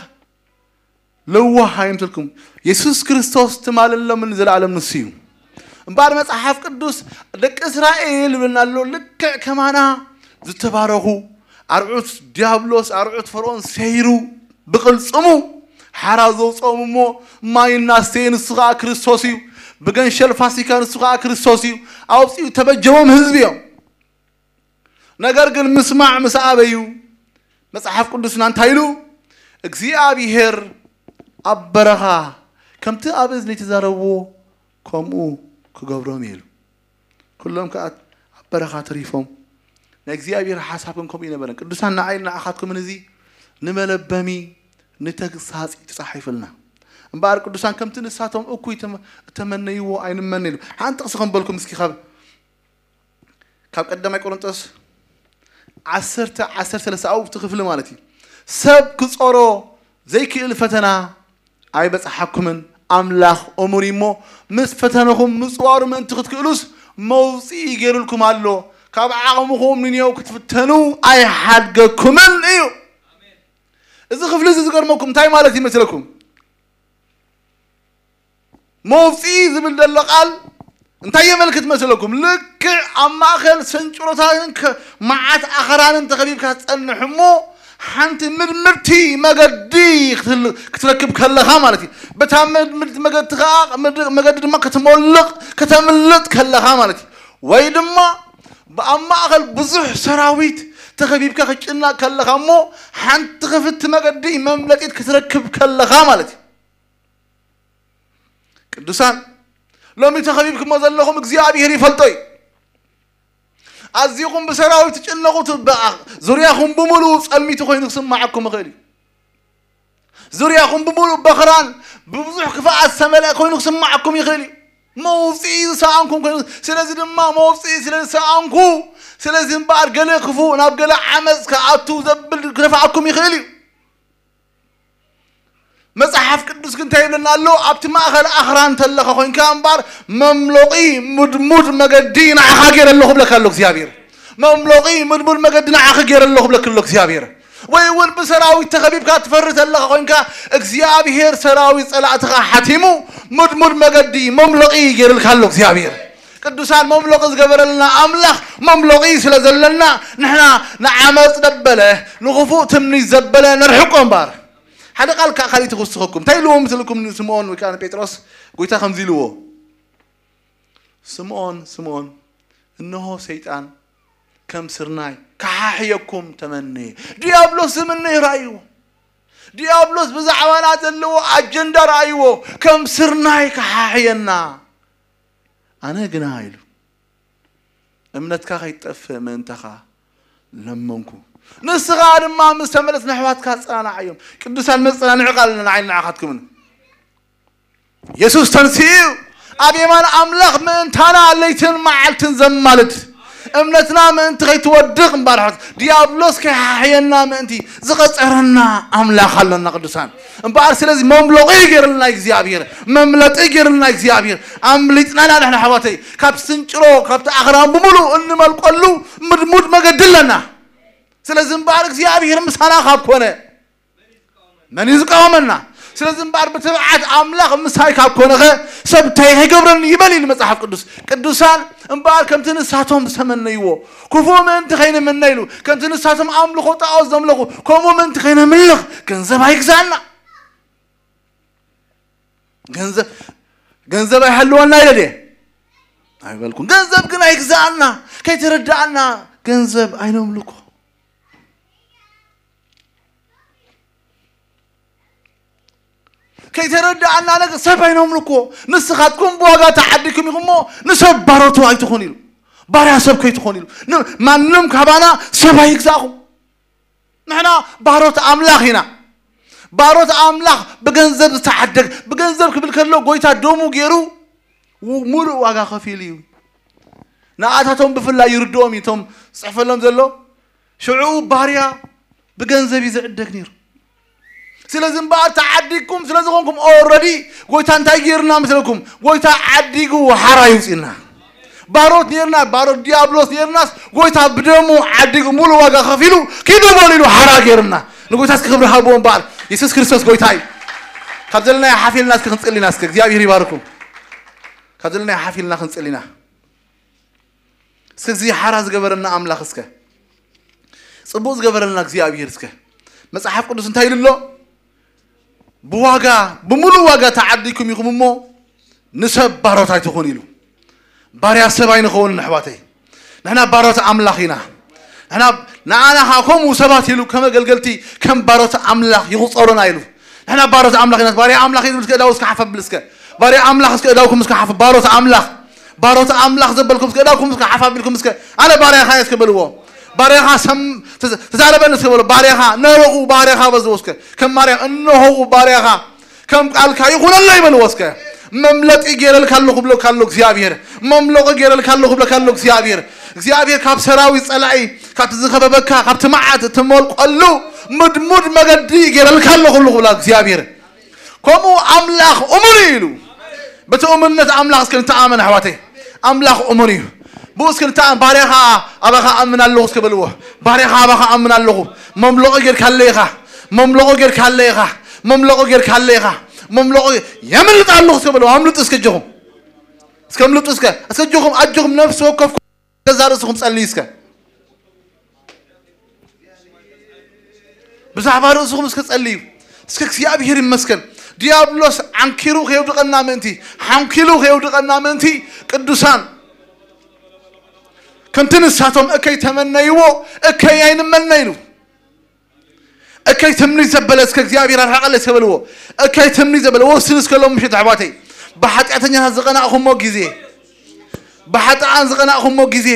ለዋህ ኣይምሰልኩም። የሱስ ክርስቶስ ትማልን ሎምን ንዘለኣለም ንሱ እዩ። እምበኣር መጽሓፍ ቅዱስ ደቂ እስራኤል ይብለና ኣሎ። ልክዕ ከማና ዝተባረኹ ኣርዑት ዲያብሎስ ኣርዑት ፈርዖን ሰይሩ ብቕልጽሙ ሓራ ዘውፅኦም እሞ ማይ እናስተየ ንሱ ከዓ ክርስቶስ እዩ። ብገንሸል ፋሲካ ንሱ ከዓ ክርስቶስ እዩ። ኣውፅኡ ተበጀዎም ህዝቢ እዮም። ነገር ግን ምስማዕ ምስ ኣበዩ መጽሓፍ ቅዱስና እንታይ ኢሉ? እግዚኣብሔር ኣብ በረኻ ከምቲ ኣብ እዝኒ ትዛረብዎ ከምኡ ክገብሮም እዩ ኢሉ። ኩሎም ከኣ ኣብ በረኻ ተሪፎም። ናይ እግዚኣብሔር ሓሳብ ግን ከምኡ ይነበረን። ቅዱሳን ንዓይ ንዓኻትኩምን እዚ ንመለበሚ ንተግሳጽ እዩ ተጻሒፉልና። እምበኣር ቅዱሳን ከምቲ ንሳቶም እኩይ ተመ-፣ እተመነይዎ ኣይንመነ ኢሉ። ሓንቲ ጥቕሲ ከም በልኩም እስኪ ካብ ካብ ቀዳማይ ቆሮንጦስ ዓሰርተ ዓሰርተ ሰለስተ ኣብቲ ክፍሊ ማለት እዩ። ሰብ ክጾሮ ዘይክእል ፈተና ኣይበጽሓኩምን፣ ኣምላኽ እሙን እዩ እሞ፣ ምስ ፈተነኹም ምጽዋሩ ምእንቲ ክትክእሉስ መውጽኢ ገይሩልኩም ኣሎ። ካብ ዓቕምኹም ንኔው ክትፍተኑ ኣይሓድገኩምን እዩ። እዚ ክፍሊ እዚ ዝገርመኩም እንታይ ማለት ይመስለኩም? መውጽኢ ዝብል ዘሎ ቃል እንታይ የመልክት መስለኩም? ልክዕ ኣብ ማእከል ስንጭሮታትን ከ-፣ መዓት ኣኽራንን ተኸቢብካ ትጸንሕ እሞ፣ ሓንቲ ምድምድቲ መገዲ ክትል-፣ ክትረክብ ከለኻ ማለት እዩ። በታ ምድምድቲ መገዲ ከኣ፣ ምድ-፣ መገዲ ድማ ከተመልቕ፣ ከተምልጥ ከለኻ ማለት እዩ። ወይ ድማ ብ-፣ ኣብ ማእከል ብዙሕ ሰራዊት ተኸቢብካ ክትጭነቕ ከለኻ እሞ፣ ሓንቲ ክፍቲ መገዲ መምለጢት ክትረክብ ከለኻ ማለት እዩ። ቅዱሳን፣ ሎሚ ተኸቢብኩሞ ዘለኹም እግዚኣብሔር ይፈልጦ እዩ። ኣዚኹም ብሰራዊት ትጭነቑ ትበኣ፣ ዙርያኹም ብምሉኡ ጸልሚቱ ኮይኑ ክስምዓኩም ይኽእል እዩ። ዙርያኹም ብምሉኡ በኽራን ብብዙሕ ክፍኣት ዝተመልአ ኮይኑ ክስምዓኩም ይኽእል እዩ። መውጽኢ ዝሰኣንኩም ኮይኑ፣ ስለዚ ድማ መውጽኢ ስለ ዝሰኣንኩ፣ ስለዚ እምበኣር ገለ ክፉእ ናብ ገለ ዓመጽ ክኣቱ ዘብል ክደፍኣኩም ይኽእል እዩ። መጽሓፍ ቅዱስ ግን እንታይ ይብለና ኣሎ? ኣብቲ ማእከል ኣኽራን ተለኻ ኮይንካ እምበኣር መምሎቒ ምድሙድ መገዲ ንዓኻ ገይረ ኣለኹ ብለካ ኣሎ እግዚኣብሔር። መምሎቒ ምድሙድ መገዲ ንዓኺ ገይረ ኣለኹ ብለክ ኣሎ እግዚኣብሔር። ወይ እውን ብሰራዊት ተኸቢብካ ትፈሪ ተለኻ ኮይንካ እግዚኣብሔር ሰራዊት ጸላእትኻ ሓቲሙ ምድሙድ መገዲ መምሎቒ ገይርልካ ኣሎ እግዚኣብሔር። ቅዱሳን መምሎቒ ዝገበረልና ኣምላኽ መምሎቒ ስለ ዘለና ንሕና ንዓመጽ ደበለ ንኽፉእ ትምኒት ዘበለ ነርሕቆ እምበኣር። ሓደ ቃል ከኣ ካሊእ ትኽስኸኩም። እንታይ ኢልዎ ምስልኩም ንስምዖን ወይ ከኣ ንጴጥሮስ ጎይታ ከምዚ ኢልዎ። ስምዖን፣ ስምዖን፣ እንሆ ሰይጣን ከም ስርናይ ክሓሕየኩም ተመነየ። ዲያብሎስ ዝምነዮ ረኣይዎ። ዲያብሎስ ብዛዕባና ዘለዎ ኣጀንዳ ረኣይዎ። ከም ስርናይ ክሓሕየና። ኣነ ግና ኢሉ እምነትካ ከይትጠፍእ ምእንታኻ ለመንኩ። ንስኻ ድማ ምስ ተመለስ ነሕዋትካ ኣጸናንዓዮም። ቅዱሳን መጸናንዒ ቃል ንዓይን ንዓኻትኩምን። የሱስ ተንሲኡ ኣብ የማን ኣምላኽ ምእንታና ለይትን መዓልትን ዘማልድ እምነትና ምእንቲ ከይትወድቕ እምበኣር ሕት ዲያብሎስ ከይሓሕየና ምእንቲ ዝቐጸረና ኣምላኽ ኣሎና ቅዱሳን። እምበኣር ስለዚ መምሎቒ ገይርልና እግዚኣብሔር፣ መምለጢ ገይርልና እግዚኣብሔር። ኣምሊጥናና ንሕና ኣሕዋተይ ካብ ስንጭሮ ካብቲ ኣኽራን ብምሉእ እንመልቀሉ ምድሙድ መገዲ ኣለና። ስለዚ እምበኣር እግዚኣብሔር ምሳና ካብ ኮነ መን እዩ ዝቃወመና? ስለዚ እምበኣር ብትብዓት ኣምላኽ ምሳይ ካብ ኮነኸ ሰብ እንታይ ከይገብረኒ ይበል ኢሉ መጽሓፍ ቅዱስ። ቅዱሳን እምበኣር ከምቲ ንሳቶም ዝተመነይዎ ክፉእ ምእንቲ ከይንምነ ኢሉ ከምቲ ንሳቶም ኣምልኾ ጣዖት ዘምለኹ ከምኡ ምእንቲ ከይነምልኽ ገንዘብ ኣይግዛእና። ገንዘብ ገንዘብ ኣይሃልወና ኢለ ድየ ኣይበልኩን። ገንዘብ ግን ኣይግዛእና። ከይተረዳእና ገንዘብ ኣይነምልኮ። ከይተረዳእና ነገር ሰብ ኣይነምልኮ። ንስኻትኩም ብዋጋ ተዓዲኩም ኢኹም እሞ ንሰብ ባሮቱ ኣይትኹን ኢሉ። ባርያ ሰብ ከይትኾን ኢሉ። ን-፣ ማንም ካባና ሰብ ኣይግዛእኹም። ንሕና ባሮት ኣምላኽ ኢና። ባሮት ኣምላኽ ብገንዘብ ዝተዓደግ፣ ብገንዘብ ክብል ከሎ ጎይታ ደሙ ገይሩ ው-፣ ሙሉእ ዋጋ ከፊሉ እዩ። ንኣታቶም ብፍላይ ይርድኦም እዩ፣ እቶም ዝጽሕፈሎም ዘሎ። ሽዑ ባርያ ብገንዘብ እዩ ዝዕደግ ነይሩ። ስለዚ እምበኣር ተዓዲግኩም ስለ ዝኾንኩም ኦረዲ ጎይታ እንታይ ገይርና መስለኩም? ጎይታ ዓዲጉ ሓራ ይውፅና። ባሮት ነርና፣ ባሮት ዲያብሎስ ነርናስ ጎይታ ብደሙ ዓዲጉ ሙሉ ዋጋ ከፊሉ ኪዱ በሉ ኢሉ ሓራ ገይርና። ንጎይታ እስኪ ክብሪ ሃብዎ እምበኣር። የሱስ ክርስቶስ ጎይታ እዩ። ካብ ዘለናዮ ሓፊልና እስኪ ክንጽሊና እስኪ እግዚኣብሔር ይባርኩም። ካብ ዘለናዮ ሓፊልና ክንጽሊና። እስከ እዚ ሓራ ዝገበረና ኣምላኽ እስከ ጽቡቕ ዝገበረልና እግዚኣብሔር እስከ መጽሓፍ ቅዱስ እንታይ ኢሉ ኣሎ? ብዋጋ ብሙሉ ዋጋ ተዓዲኩም ኢኹም እሞ ንሰብ ባሮት ኣይትኹን ኢሉ። ባርያ ሰብ ኣይንኸውንን ኣሕዋተይ። ንሕና ባሮት ኣምላኽ ኢና። ንሕና ንዓና ኸዓ ከምኡ ሰባት ኢሉ ከም ኣገልገልቲ ከም ባሮት ኣምላኽ ይቑጸሩና ኢሉ። ንሕና ባሮት ኣምላኽ ኢና። ባርያ ኣምላኽ እዩ ዝብል እስከ እዳው እስከ ሓፍ ኣብል እስከ። ባርያ ኣምላኽ እስከ እዳውኩም እስከ ሓፍ። ባሮት ኣምላኽ፣ ባሮት ኣምላኽ ዘበልኩም እስከ እዳውኩም እስከ ሓፍ ኣቢልኩም እስከ ኣነ ባርያኻ እየ እስከ በልዎ። ባርያኻ ሰም-፣ ተዘ-፣ ተዛረበኒ እስከ በሎ። ባርያኻ ነረቑ ባርያኻ በዝዎ እስከ። ከም ማርያም እነሆ ባርያኻ ከም ቃልካ ይኹነለይ በልዎ እስከ። መምለጢ ገይረልካ ኣለኹ ብለካ ኣሎ እግዚኣብሔር። መምለጢ ገይረልካ ኣለኹ ብለካ ኣሎ እግዚኣብሔር። እግዚኣብሔር ካብ ሰራዊት ጸላኢ፣ ካብቲ ዝኸበበካ፣ ካብቲ መዓት እትመልቆሉ ምድሙድ መገዲ ገይረልካ ኣለኹ ብላ እግዚኣብሔር። ከምኡ ኣምላኽ እሙን እዩ ኢሉ። በቲ እሙንነት ኣምላኽ እስከ ንተኣመን ኣሕዋተይ። ኣምላኽ እሙን እዩ። ብኡ እስከ ንተኣመን። ባርያ ኸዓ ኣባኻ ኣምን ኣለኹ እስከ በልዎ። ባርያ ኸዓ ኣባኻ ኣምን ኣለኹ። መምለቑ ጌርካለይ ኢኻ። መምለቑ ጌርካለይ ኢኻ። መምለቑ ጌርካለይ ኢኻ። መምለቑ የምልጥ ኣለኹ እስከ በልዎ። ኣምልጡ እስከ እጆኹም። እስከ ኣምልጡ እስከ። እስከ እጆኹም፣ ኣጆኹም ነፍሲ ወከፍኩም ገዛ ርእስኹም ጸልዩ እስከ። ብዛዕባ ርእስኹም እስከ ጸልዩ። እስከ እግዚኣብሔር ይመስገን። ዲያብሎስ ዓንኪሩ ከየውድቐና ምእንቲ፣ ሓንኪሉ ከየውድቐና ምእንቲ ቅዱሳን ከምቲ ንሳቶም እከይ ተመነይዎ እከይ ኣይንመነ ኢሉ። እከይ ትምኒት ዘበለ እስከ እግዚኣብሔር ኣርሓቐለ እስከ በልዎ። እከይ ትምኒት ዘበለ ወስን እስከ ሎም ምሽት ኣሕዋተይ። ብሓጢኣተኛታት ዝቐናእኹሞ ግዜ፣ ብሓጥኣን ዝቐናእኹሞ ግዜ፣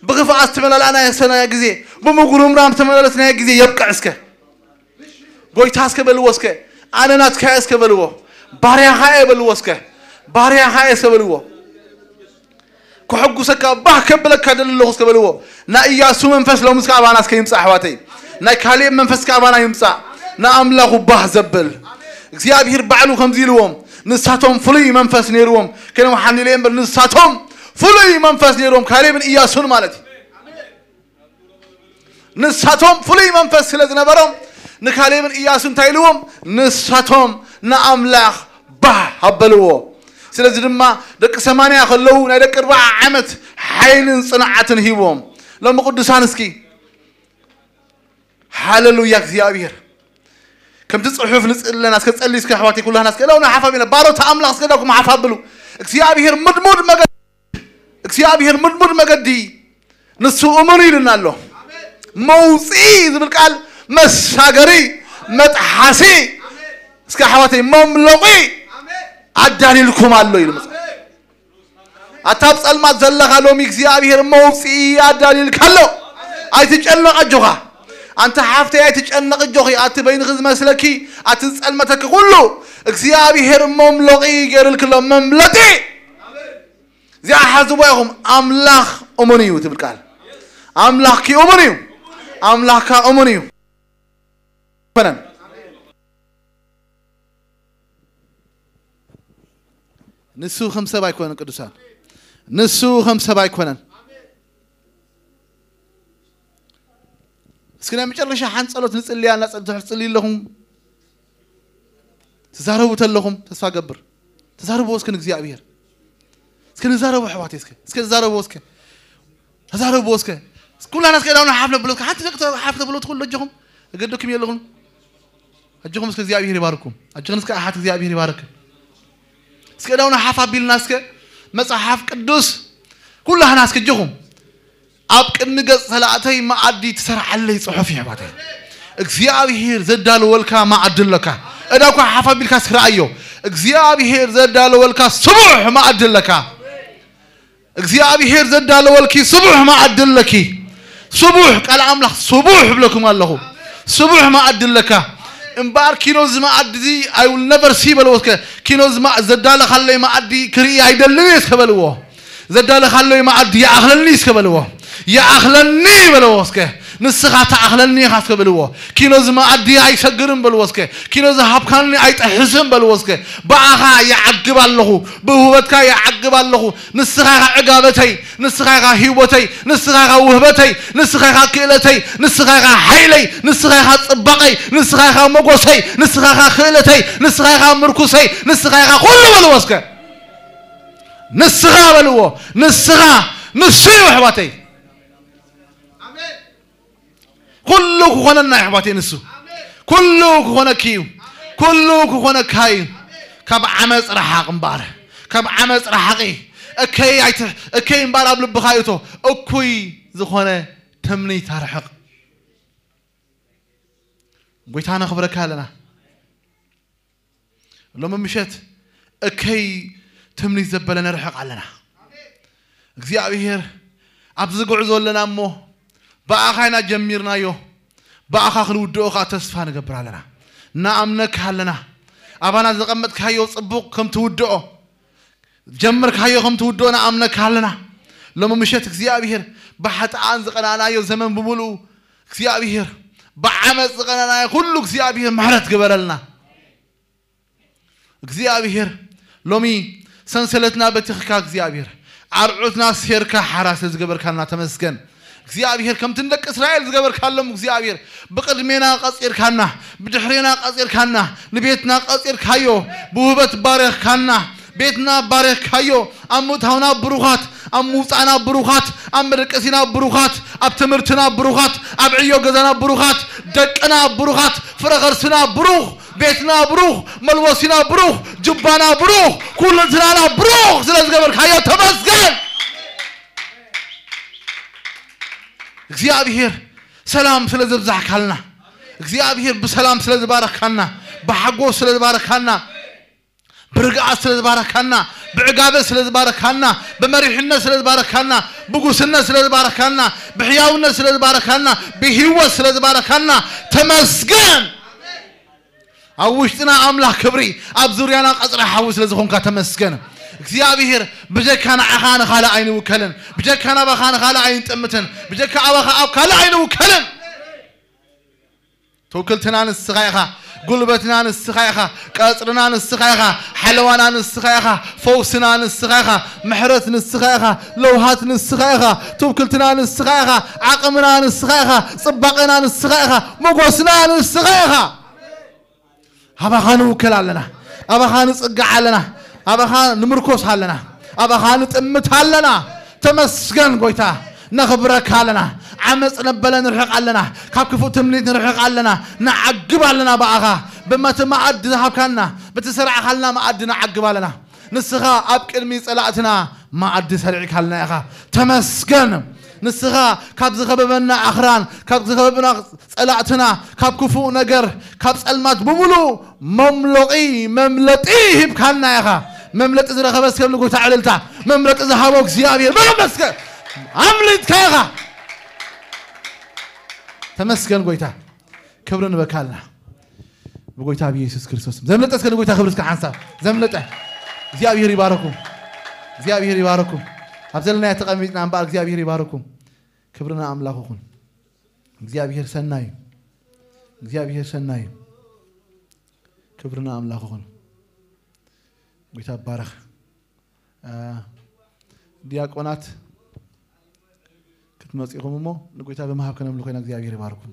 ብኽፍኣት ዝተመላልኣናዮ ሰናዮ ግዜ፣ ብምጉርምራም ዝተመላለስናዮ ግዜ የብቅዕ እስከ። ጎይታ እስከ በልዎ እስከ። ኣነ ናትካ እየ እስከ በልዎ። ባርያኻ እየ በልዎ እስከ። ባርያኻ እየ እስከ በልዎ። ክሕጉሰካ ባህ ከብለካ ደሊ ኣለኹ እስከ በልዎ። ናይ ኢያሱ መንፈስ ሎሚ እስከ ኣባና እስከ ይምጻእ ኣሕዋተይ። ናይ ካሌብ መንፈስ እስከ ኣባና ይምጻእ። ንኣምላኹ ባህ ዘብል እግዚኣብሔር ባዕሉ ከምዚ ኢልዎም። ንሳቶም ፍሉይ መንፈስ ነይርዎም። ከይኖም ሓኒለ እምበር ንሳቶም ፍሉይ መንፈስ ነይርዎም። ካሌብን ኢያሱን ማለት እዩ። ንሳቶም ፍሉይ መንፈስ ስለ ዝነበሮም ንካሌብን ኢያሱ እንታይ ኢልዎም? ንሳቶም ንኣምላኽ ባህ ኣበልዎ። ስለዚ ድማ ደቂ ሰማንያ ከለዉ ናይ ደቂ ኣርብዓ ዓመት ሓይልን ጽንዓትን ሂብዎም። ሎሚ ቅዱሳን እስኪ ሃሌሉያ እግዚኣብሔር። ከምቲ ጽሑፍ ንጽሊ ኣለና። እስከ ጸልዩ እስከ ኣሕዋተይ ኩላህና እስከ እዳውና ሓፍ ኣቢልና ባሮት ኣምላኽ እስከ እዳኩም ሓፍ ኣብሉ። እግዚኣብሔር ምድሙድ መገዲ እግዚኣብሔር ምድሙድ መገዲ ንሱ እመኑ ኢሉና ኣሎ። መውፅኢ ዝብል ቃል መሳገሪ፣ መጥሓሲ። እስከ ኣሕዋተይ መምለቒ ኣዳሊልኩም ኣሎ ኢሉ መጽሓፍ። ኣታ ኣብ ጸልማት ዘለኻ ሎሚ እግዚኣብሔር መውፅኢ ኣዳሊልካ ኣሎ። ኣይትጨነቕ ኣጆኻ። ኣንታ ሓፍተይ ኣይትጨነቕ ኣጆኺ። ኣቲ በይንኺ ዝመስለኪ፣ ኣቲ ዝጸልመተኪ ኩሉ እግዚኣብሔር መምለቒ ገይሩልኪ ኣሎ። መምለጢ እዚኣ ሓዝዋ ኢኹም። ኣምላኽ እሙን እዩ ትብል ቃል። ኣምላኽኪ እሙን እዩ። ኣምላኽካ እሙን እዩ። ይኮነን። ንሱ ከም ሰብ ኣይኮነን ቅዱሳን። ንሱ ከም ሰብ ኣይኮነን። እስኪ ናይ መጨረሻ ሓንቲ ጸሎት ንጽልያ። እና ጸሎት ትጽልዩ ኣለኹም። ትዛረቡ ተለኹም ተስፋ ገብር። ተዛረብዎ እስከ ንእግዚኣብሔር። እስከ ንዛረቡ ኣሕዋተይ እስከ። እስከ ንዛረብዎ እስከ። ተዛረብዎ እስከ። ኩላና እስከ ዳውና ሓፍ ነብሎ እስከ። ሓንቲ ደቂ ሓፍ ተብሎ ትኽእሉ ኣጆኹም። እገደኩም የለኹም። ኣጆኹም እስከ እግዚኣብሔር ይባርኩም። ኣጆኹም እስከ ኣሓት እግዚኣብሔር ይባርክ። እስከ ዳውና ሓፍ ኣቢልና እስከ መጽሓፍ ቅዱስ ኩላህና እስከ ኣጆኹም። ኣብ ቅድሚ ገጽ ጸላእተይ መኣዲ ትሰርዓለይ ጽሑፍ ይሕባተይ። እግዚኣብሔር ዘዳለወልካ መኣዲ ኣለካ። እዳ እኳ ሓፍ ኣቢልካ እስኪ ረኣዮ። እግዚኣብሔር ዘዳለወልካ ስቡሕ መኣዲ ኣለካ። እግዚኣብሔር ዘዳለወልኪ ስቡሕ መኣዲ ኣለኪ። ስቡሕ ቃል ኣምላኽ ስቡሕ እብለኩም ኣለኹ። ስቡሕ መኣዲ ኣለካ። እምበኣር ኪኖ እዚ መኣዲ እዚ I will never see በልዎ እስከ። ኪኖ እዚ መኣ-፣ ዘዳለኻለይ መኣዲ ክርኢ ኣይደልን እየ እስከ በልዎ። ዘዳለኻለይ መኣዲ ይኣኽለኒ እስከ በልዎ። ይኣኽለኒ በልዎ እስከ። ንስኻ ትኣኽለኒ ኢኻ እስከ በልዎ። ኪኖ እዚ መኣዲ ኣይሰግርን በልዎ እስከ። ኪኖ ዝሃብካኒ ኣይጠሕስን በልዎ እስከ። ብኣኻ ይዓግብ ኣለኹ። ብውህበትካ ይዓግብ ኣለኹ። ንስኻ ኢኻ ዕጋበተይ፣ ንስኻ ኢኻ ህይወተይ፣ ንስኻ ኢኻ ውህበተይ፣ ንስኻ ኢኻ ክእለተይ፣ ንስኻ ኢኻ ሓይለይ፣ ንስኻ ኢኻ ጽባቐይ፣ ንስኻ ኢኻ መጎሰይ፣ ንስኻ ኢኻ ክእለተይ፣ ንስኻ ኢኻ ምርኩሰይ፣ ንስኻ ኢኻ ኩሉ በልዎ እስከ። ንስኻ በልዎ። ንስኻ፣ ንሱ እዩ ኣሕዋተይ። ኩሉ ክኾነና ኣሕዋተይ ንሱ። ኩሉ ክኾነኪ እዩ። ኩሉ ክኾነካ እዩ። ካብ ዓመፅ ረሓቕ እምበኣር። ካብ ዓመፅ ረሓቒ። እከይ ኣይት-፣ እከይ እምበኣር ኣብ ልብኻ ይእቶ። እኩይ ዝኾነ ትምኒት ኣርሕቕ። ጎይታ ነኽብረካ ኣለና። ሎሚ ምሸት እከይ ትምኒት ዘበለ ነርሕቕ ኣለና። እግዚኣብሔር ኣብዚ ጉዕዞ ኣለና እሞ ብኣኻ ኢና ጀሚርናዮ፣ ብኣኻ ክንውድኦ ከዓ ተስፋ ንገብር ኣለና። ንኣምነካ ኣለና። ኣባና ዘቐመጥካዮ ጽቡቕ ከም ትውድኦ፣ ጀመርካዮ ከም ትውድኦ ንኣምነካ ኣለና። ሎሚ ምሸት እግዚኣብሔር ብሓጥኣን ዝቐናናዮ ዘመን ብምሉኡ እግዚኣብሔር ብዓመፅ ዝቐናናዮ ኩሉ እግዚኣብሔር ምሕረት ግበረልና። እግዚኣብሔር ሎሚ ሰንሰለትና በቲኽካ እግዚኣብሔር ኣርዑትና ሴርካ ሓራ ስለ ዝገበርካና ተመስገን። እግዚኣብሔር ከምቲ ንደቂ እስራኤል ዝገበርካሎም እግዚኣብሔር ብቕድሜና ቀጺርካና ብድሕሬና ቀጺርካና ንቤትና ቀጺርካዮ ብውህበት ባረኽካና ቤትና ባረኽካዮ ኣብ ምእታውና ብሩኻት ኣብ ምውፃእና ብሩኻት ኣብ መደቀሲና ብሩኻት ኣብ ትምህርትና ብሩኻት ኣብ ዕዮ ገዛና ብሩኻት ደቅና ብሩኻት ፍረኸርስና ብሩኽ ቤትና ብሩኽ፣ መልወሲና ብሩኽ፣ ጅባና ብሩኽ፣ ኩልንትናና ብሩኽ ስለ ዝገበርካዮ ተመስገን። እግዚኣብሔር ሰላም ስለ ዘብዛሕካልና፣ እግዚኣብሔር ብሰላም ስለ ዝባረካና፣ ብሓጎስ ስለ ዝባረካና፣ ብርግኣት ስለ ዝባረካና፣ ብዕጋበ ስለ ዝባረካና፣ ብመሪሕነት ስለ ዝባረካና፣ ብጉስነት ስለ ዝባረካና፣ ብሕያውነት ስለ ዝባረካና፣ ብህይወት ስለ ዝባረካና ተመስገን። ኣብ ውሽጥና ኣምላኽ ክብሪ ኣብ ዙርያና ቀጽሪ ሓዊ ስለ ዝኾንካ ተመስገን እግዚኣብሔር። ብጀካ ንዓኻ ንኻልእ ኣይንውከልን፣ ብጀካ ናባኻ ንኻልእ ኣይንጥምትን፣ ብጀካ ኣባኻ ኣብ ካልእ ኣይንውከልን። ትውክልትና ንስኻ ኢኻ፣ ጉልበትና ንስኻ ኢኻ፣ ቀጽርና ንስኻ ኢኻ፣ ሓለዋና ንስኻ ኢኻ፣ ፈውስና ንስኻ ኢኻ፣ ምሕረት ንስኻ ኢኻ፣ ለውሃት ንስኻ ኢኻ፣ ትውክልትና ንስኻ ኢኻ፣ ዓቕምና ንስኻ ኢኻ፣ ጽባቐና ንስኻ ኢኻ፣ ሞጎስና ንስኻ ኢኻ። ኣባኻ ንውከል ኣለና፣ ኣባኻ ንጽጋዕ ኣለና፣ ኣባኻ ንምርኮስ ኣለና፣ ኣባኻ ንጥምት ኣለና። ተመስገን ጎይታ፣ ነኽብረካ ኣለና። ዓመፅ ነበለ ንርሕቕ ኣለና፣ ካብ ክፉእ ትምኒት ንርሕቕ ኣለና። ንዓግብ ኣለና ብኣኻ፣ በመቲ መኣዲ ዝሃብካና፣ በቲ ዝሰራዕኻልና መኣዲ ንዓግብ ኣለና። ንስኻ ኣብ ቅድሚ ጸላእትና መኣዲ ሰሪዕካልና ኢኻ። ተመስገን። ንስኻ ካብ ዝኸበበና ኣኽራን፣ ካብ ዝኸበበና ጸላእትና፣ ካብ ክፉእ ነገር፣ ካብ ጸልማት ብምሉእ መምሎቒ፣ መምለጢ ሂብካና ኢኻ። መምለጢ ዝረኸበ እስከ ንጎይታ ዕልልታ። መምለጢ ዝሃቦ እግዚኣብሔር በሎ መስገን። ኣምሊጥካ ኢኻ። ተመስገን ጎይታ። ክብሪ ንበካ ኣለና። ብጎይታ ብኢየሱስ ክርስቶስ። ዘምለጠ እስከ ንጎይታ ክብሪ እስከ ሓንሳብ። ዘምለጠ። እግዚኣብሔር ይባረኩም። እግዚኣብሔር ይባረኩም። ኣብ ዘለና ተቐሚጥና እምበኣር እግዚኣብሔር ይባረኩም። ክብርና ኣምላኽ ይኹን። እግዚኣብሔር ሰናይ እዩ። እግዚኣብሔር ሰናይ እዩ። ክብርና ኣምላኽ ይኹን። ጎይታ ይባረኽ። እ፣ ዲያቆናት ክትመጽ ኢኹም እሞ ንጎይታ ብምሃብ ከነምልኾ ኢና። እግዚኣብሔር ይባርኩም።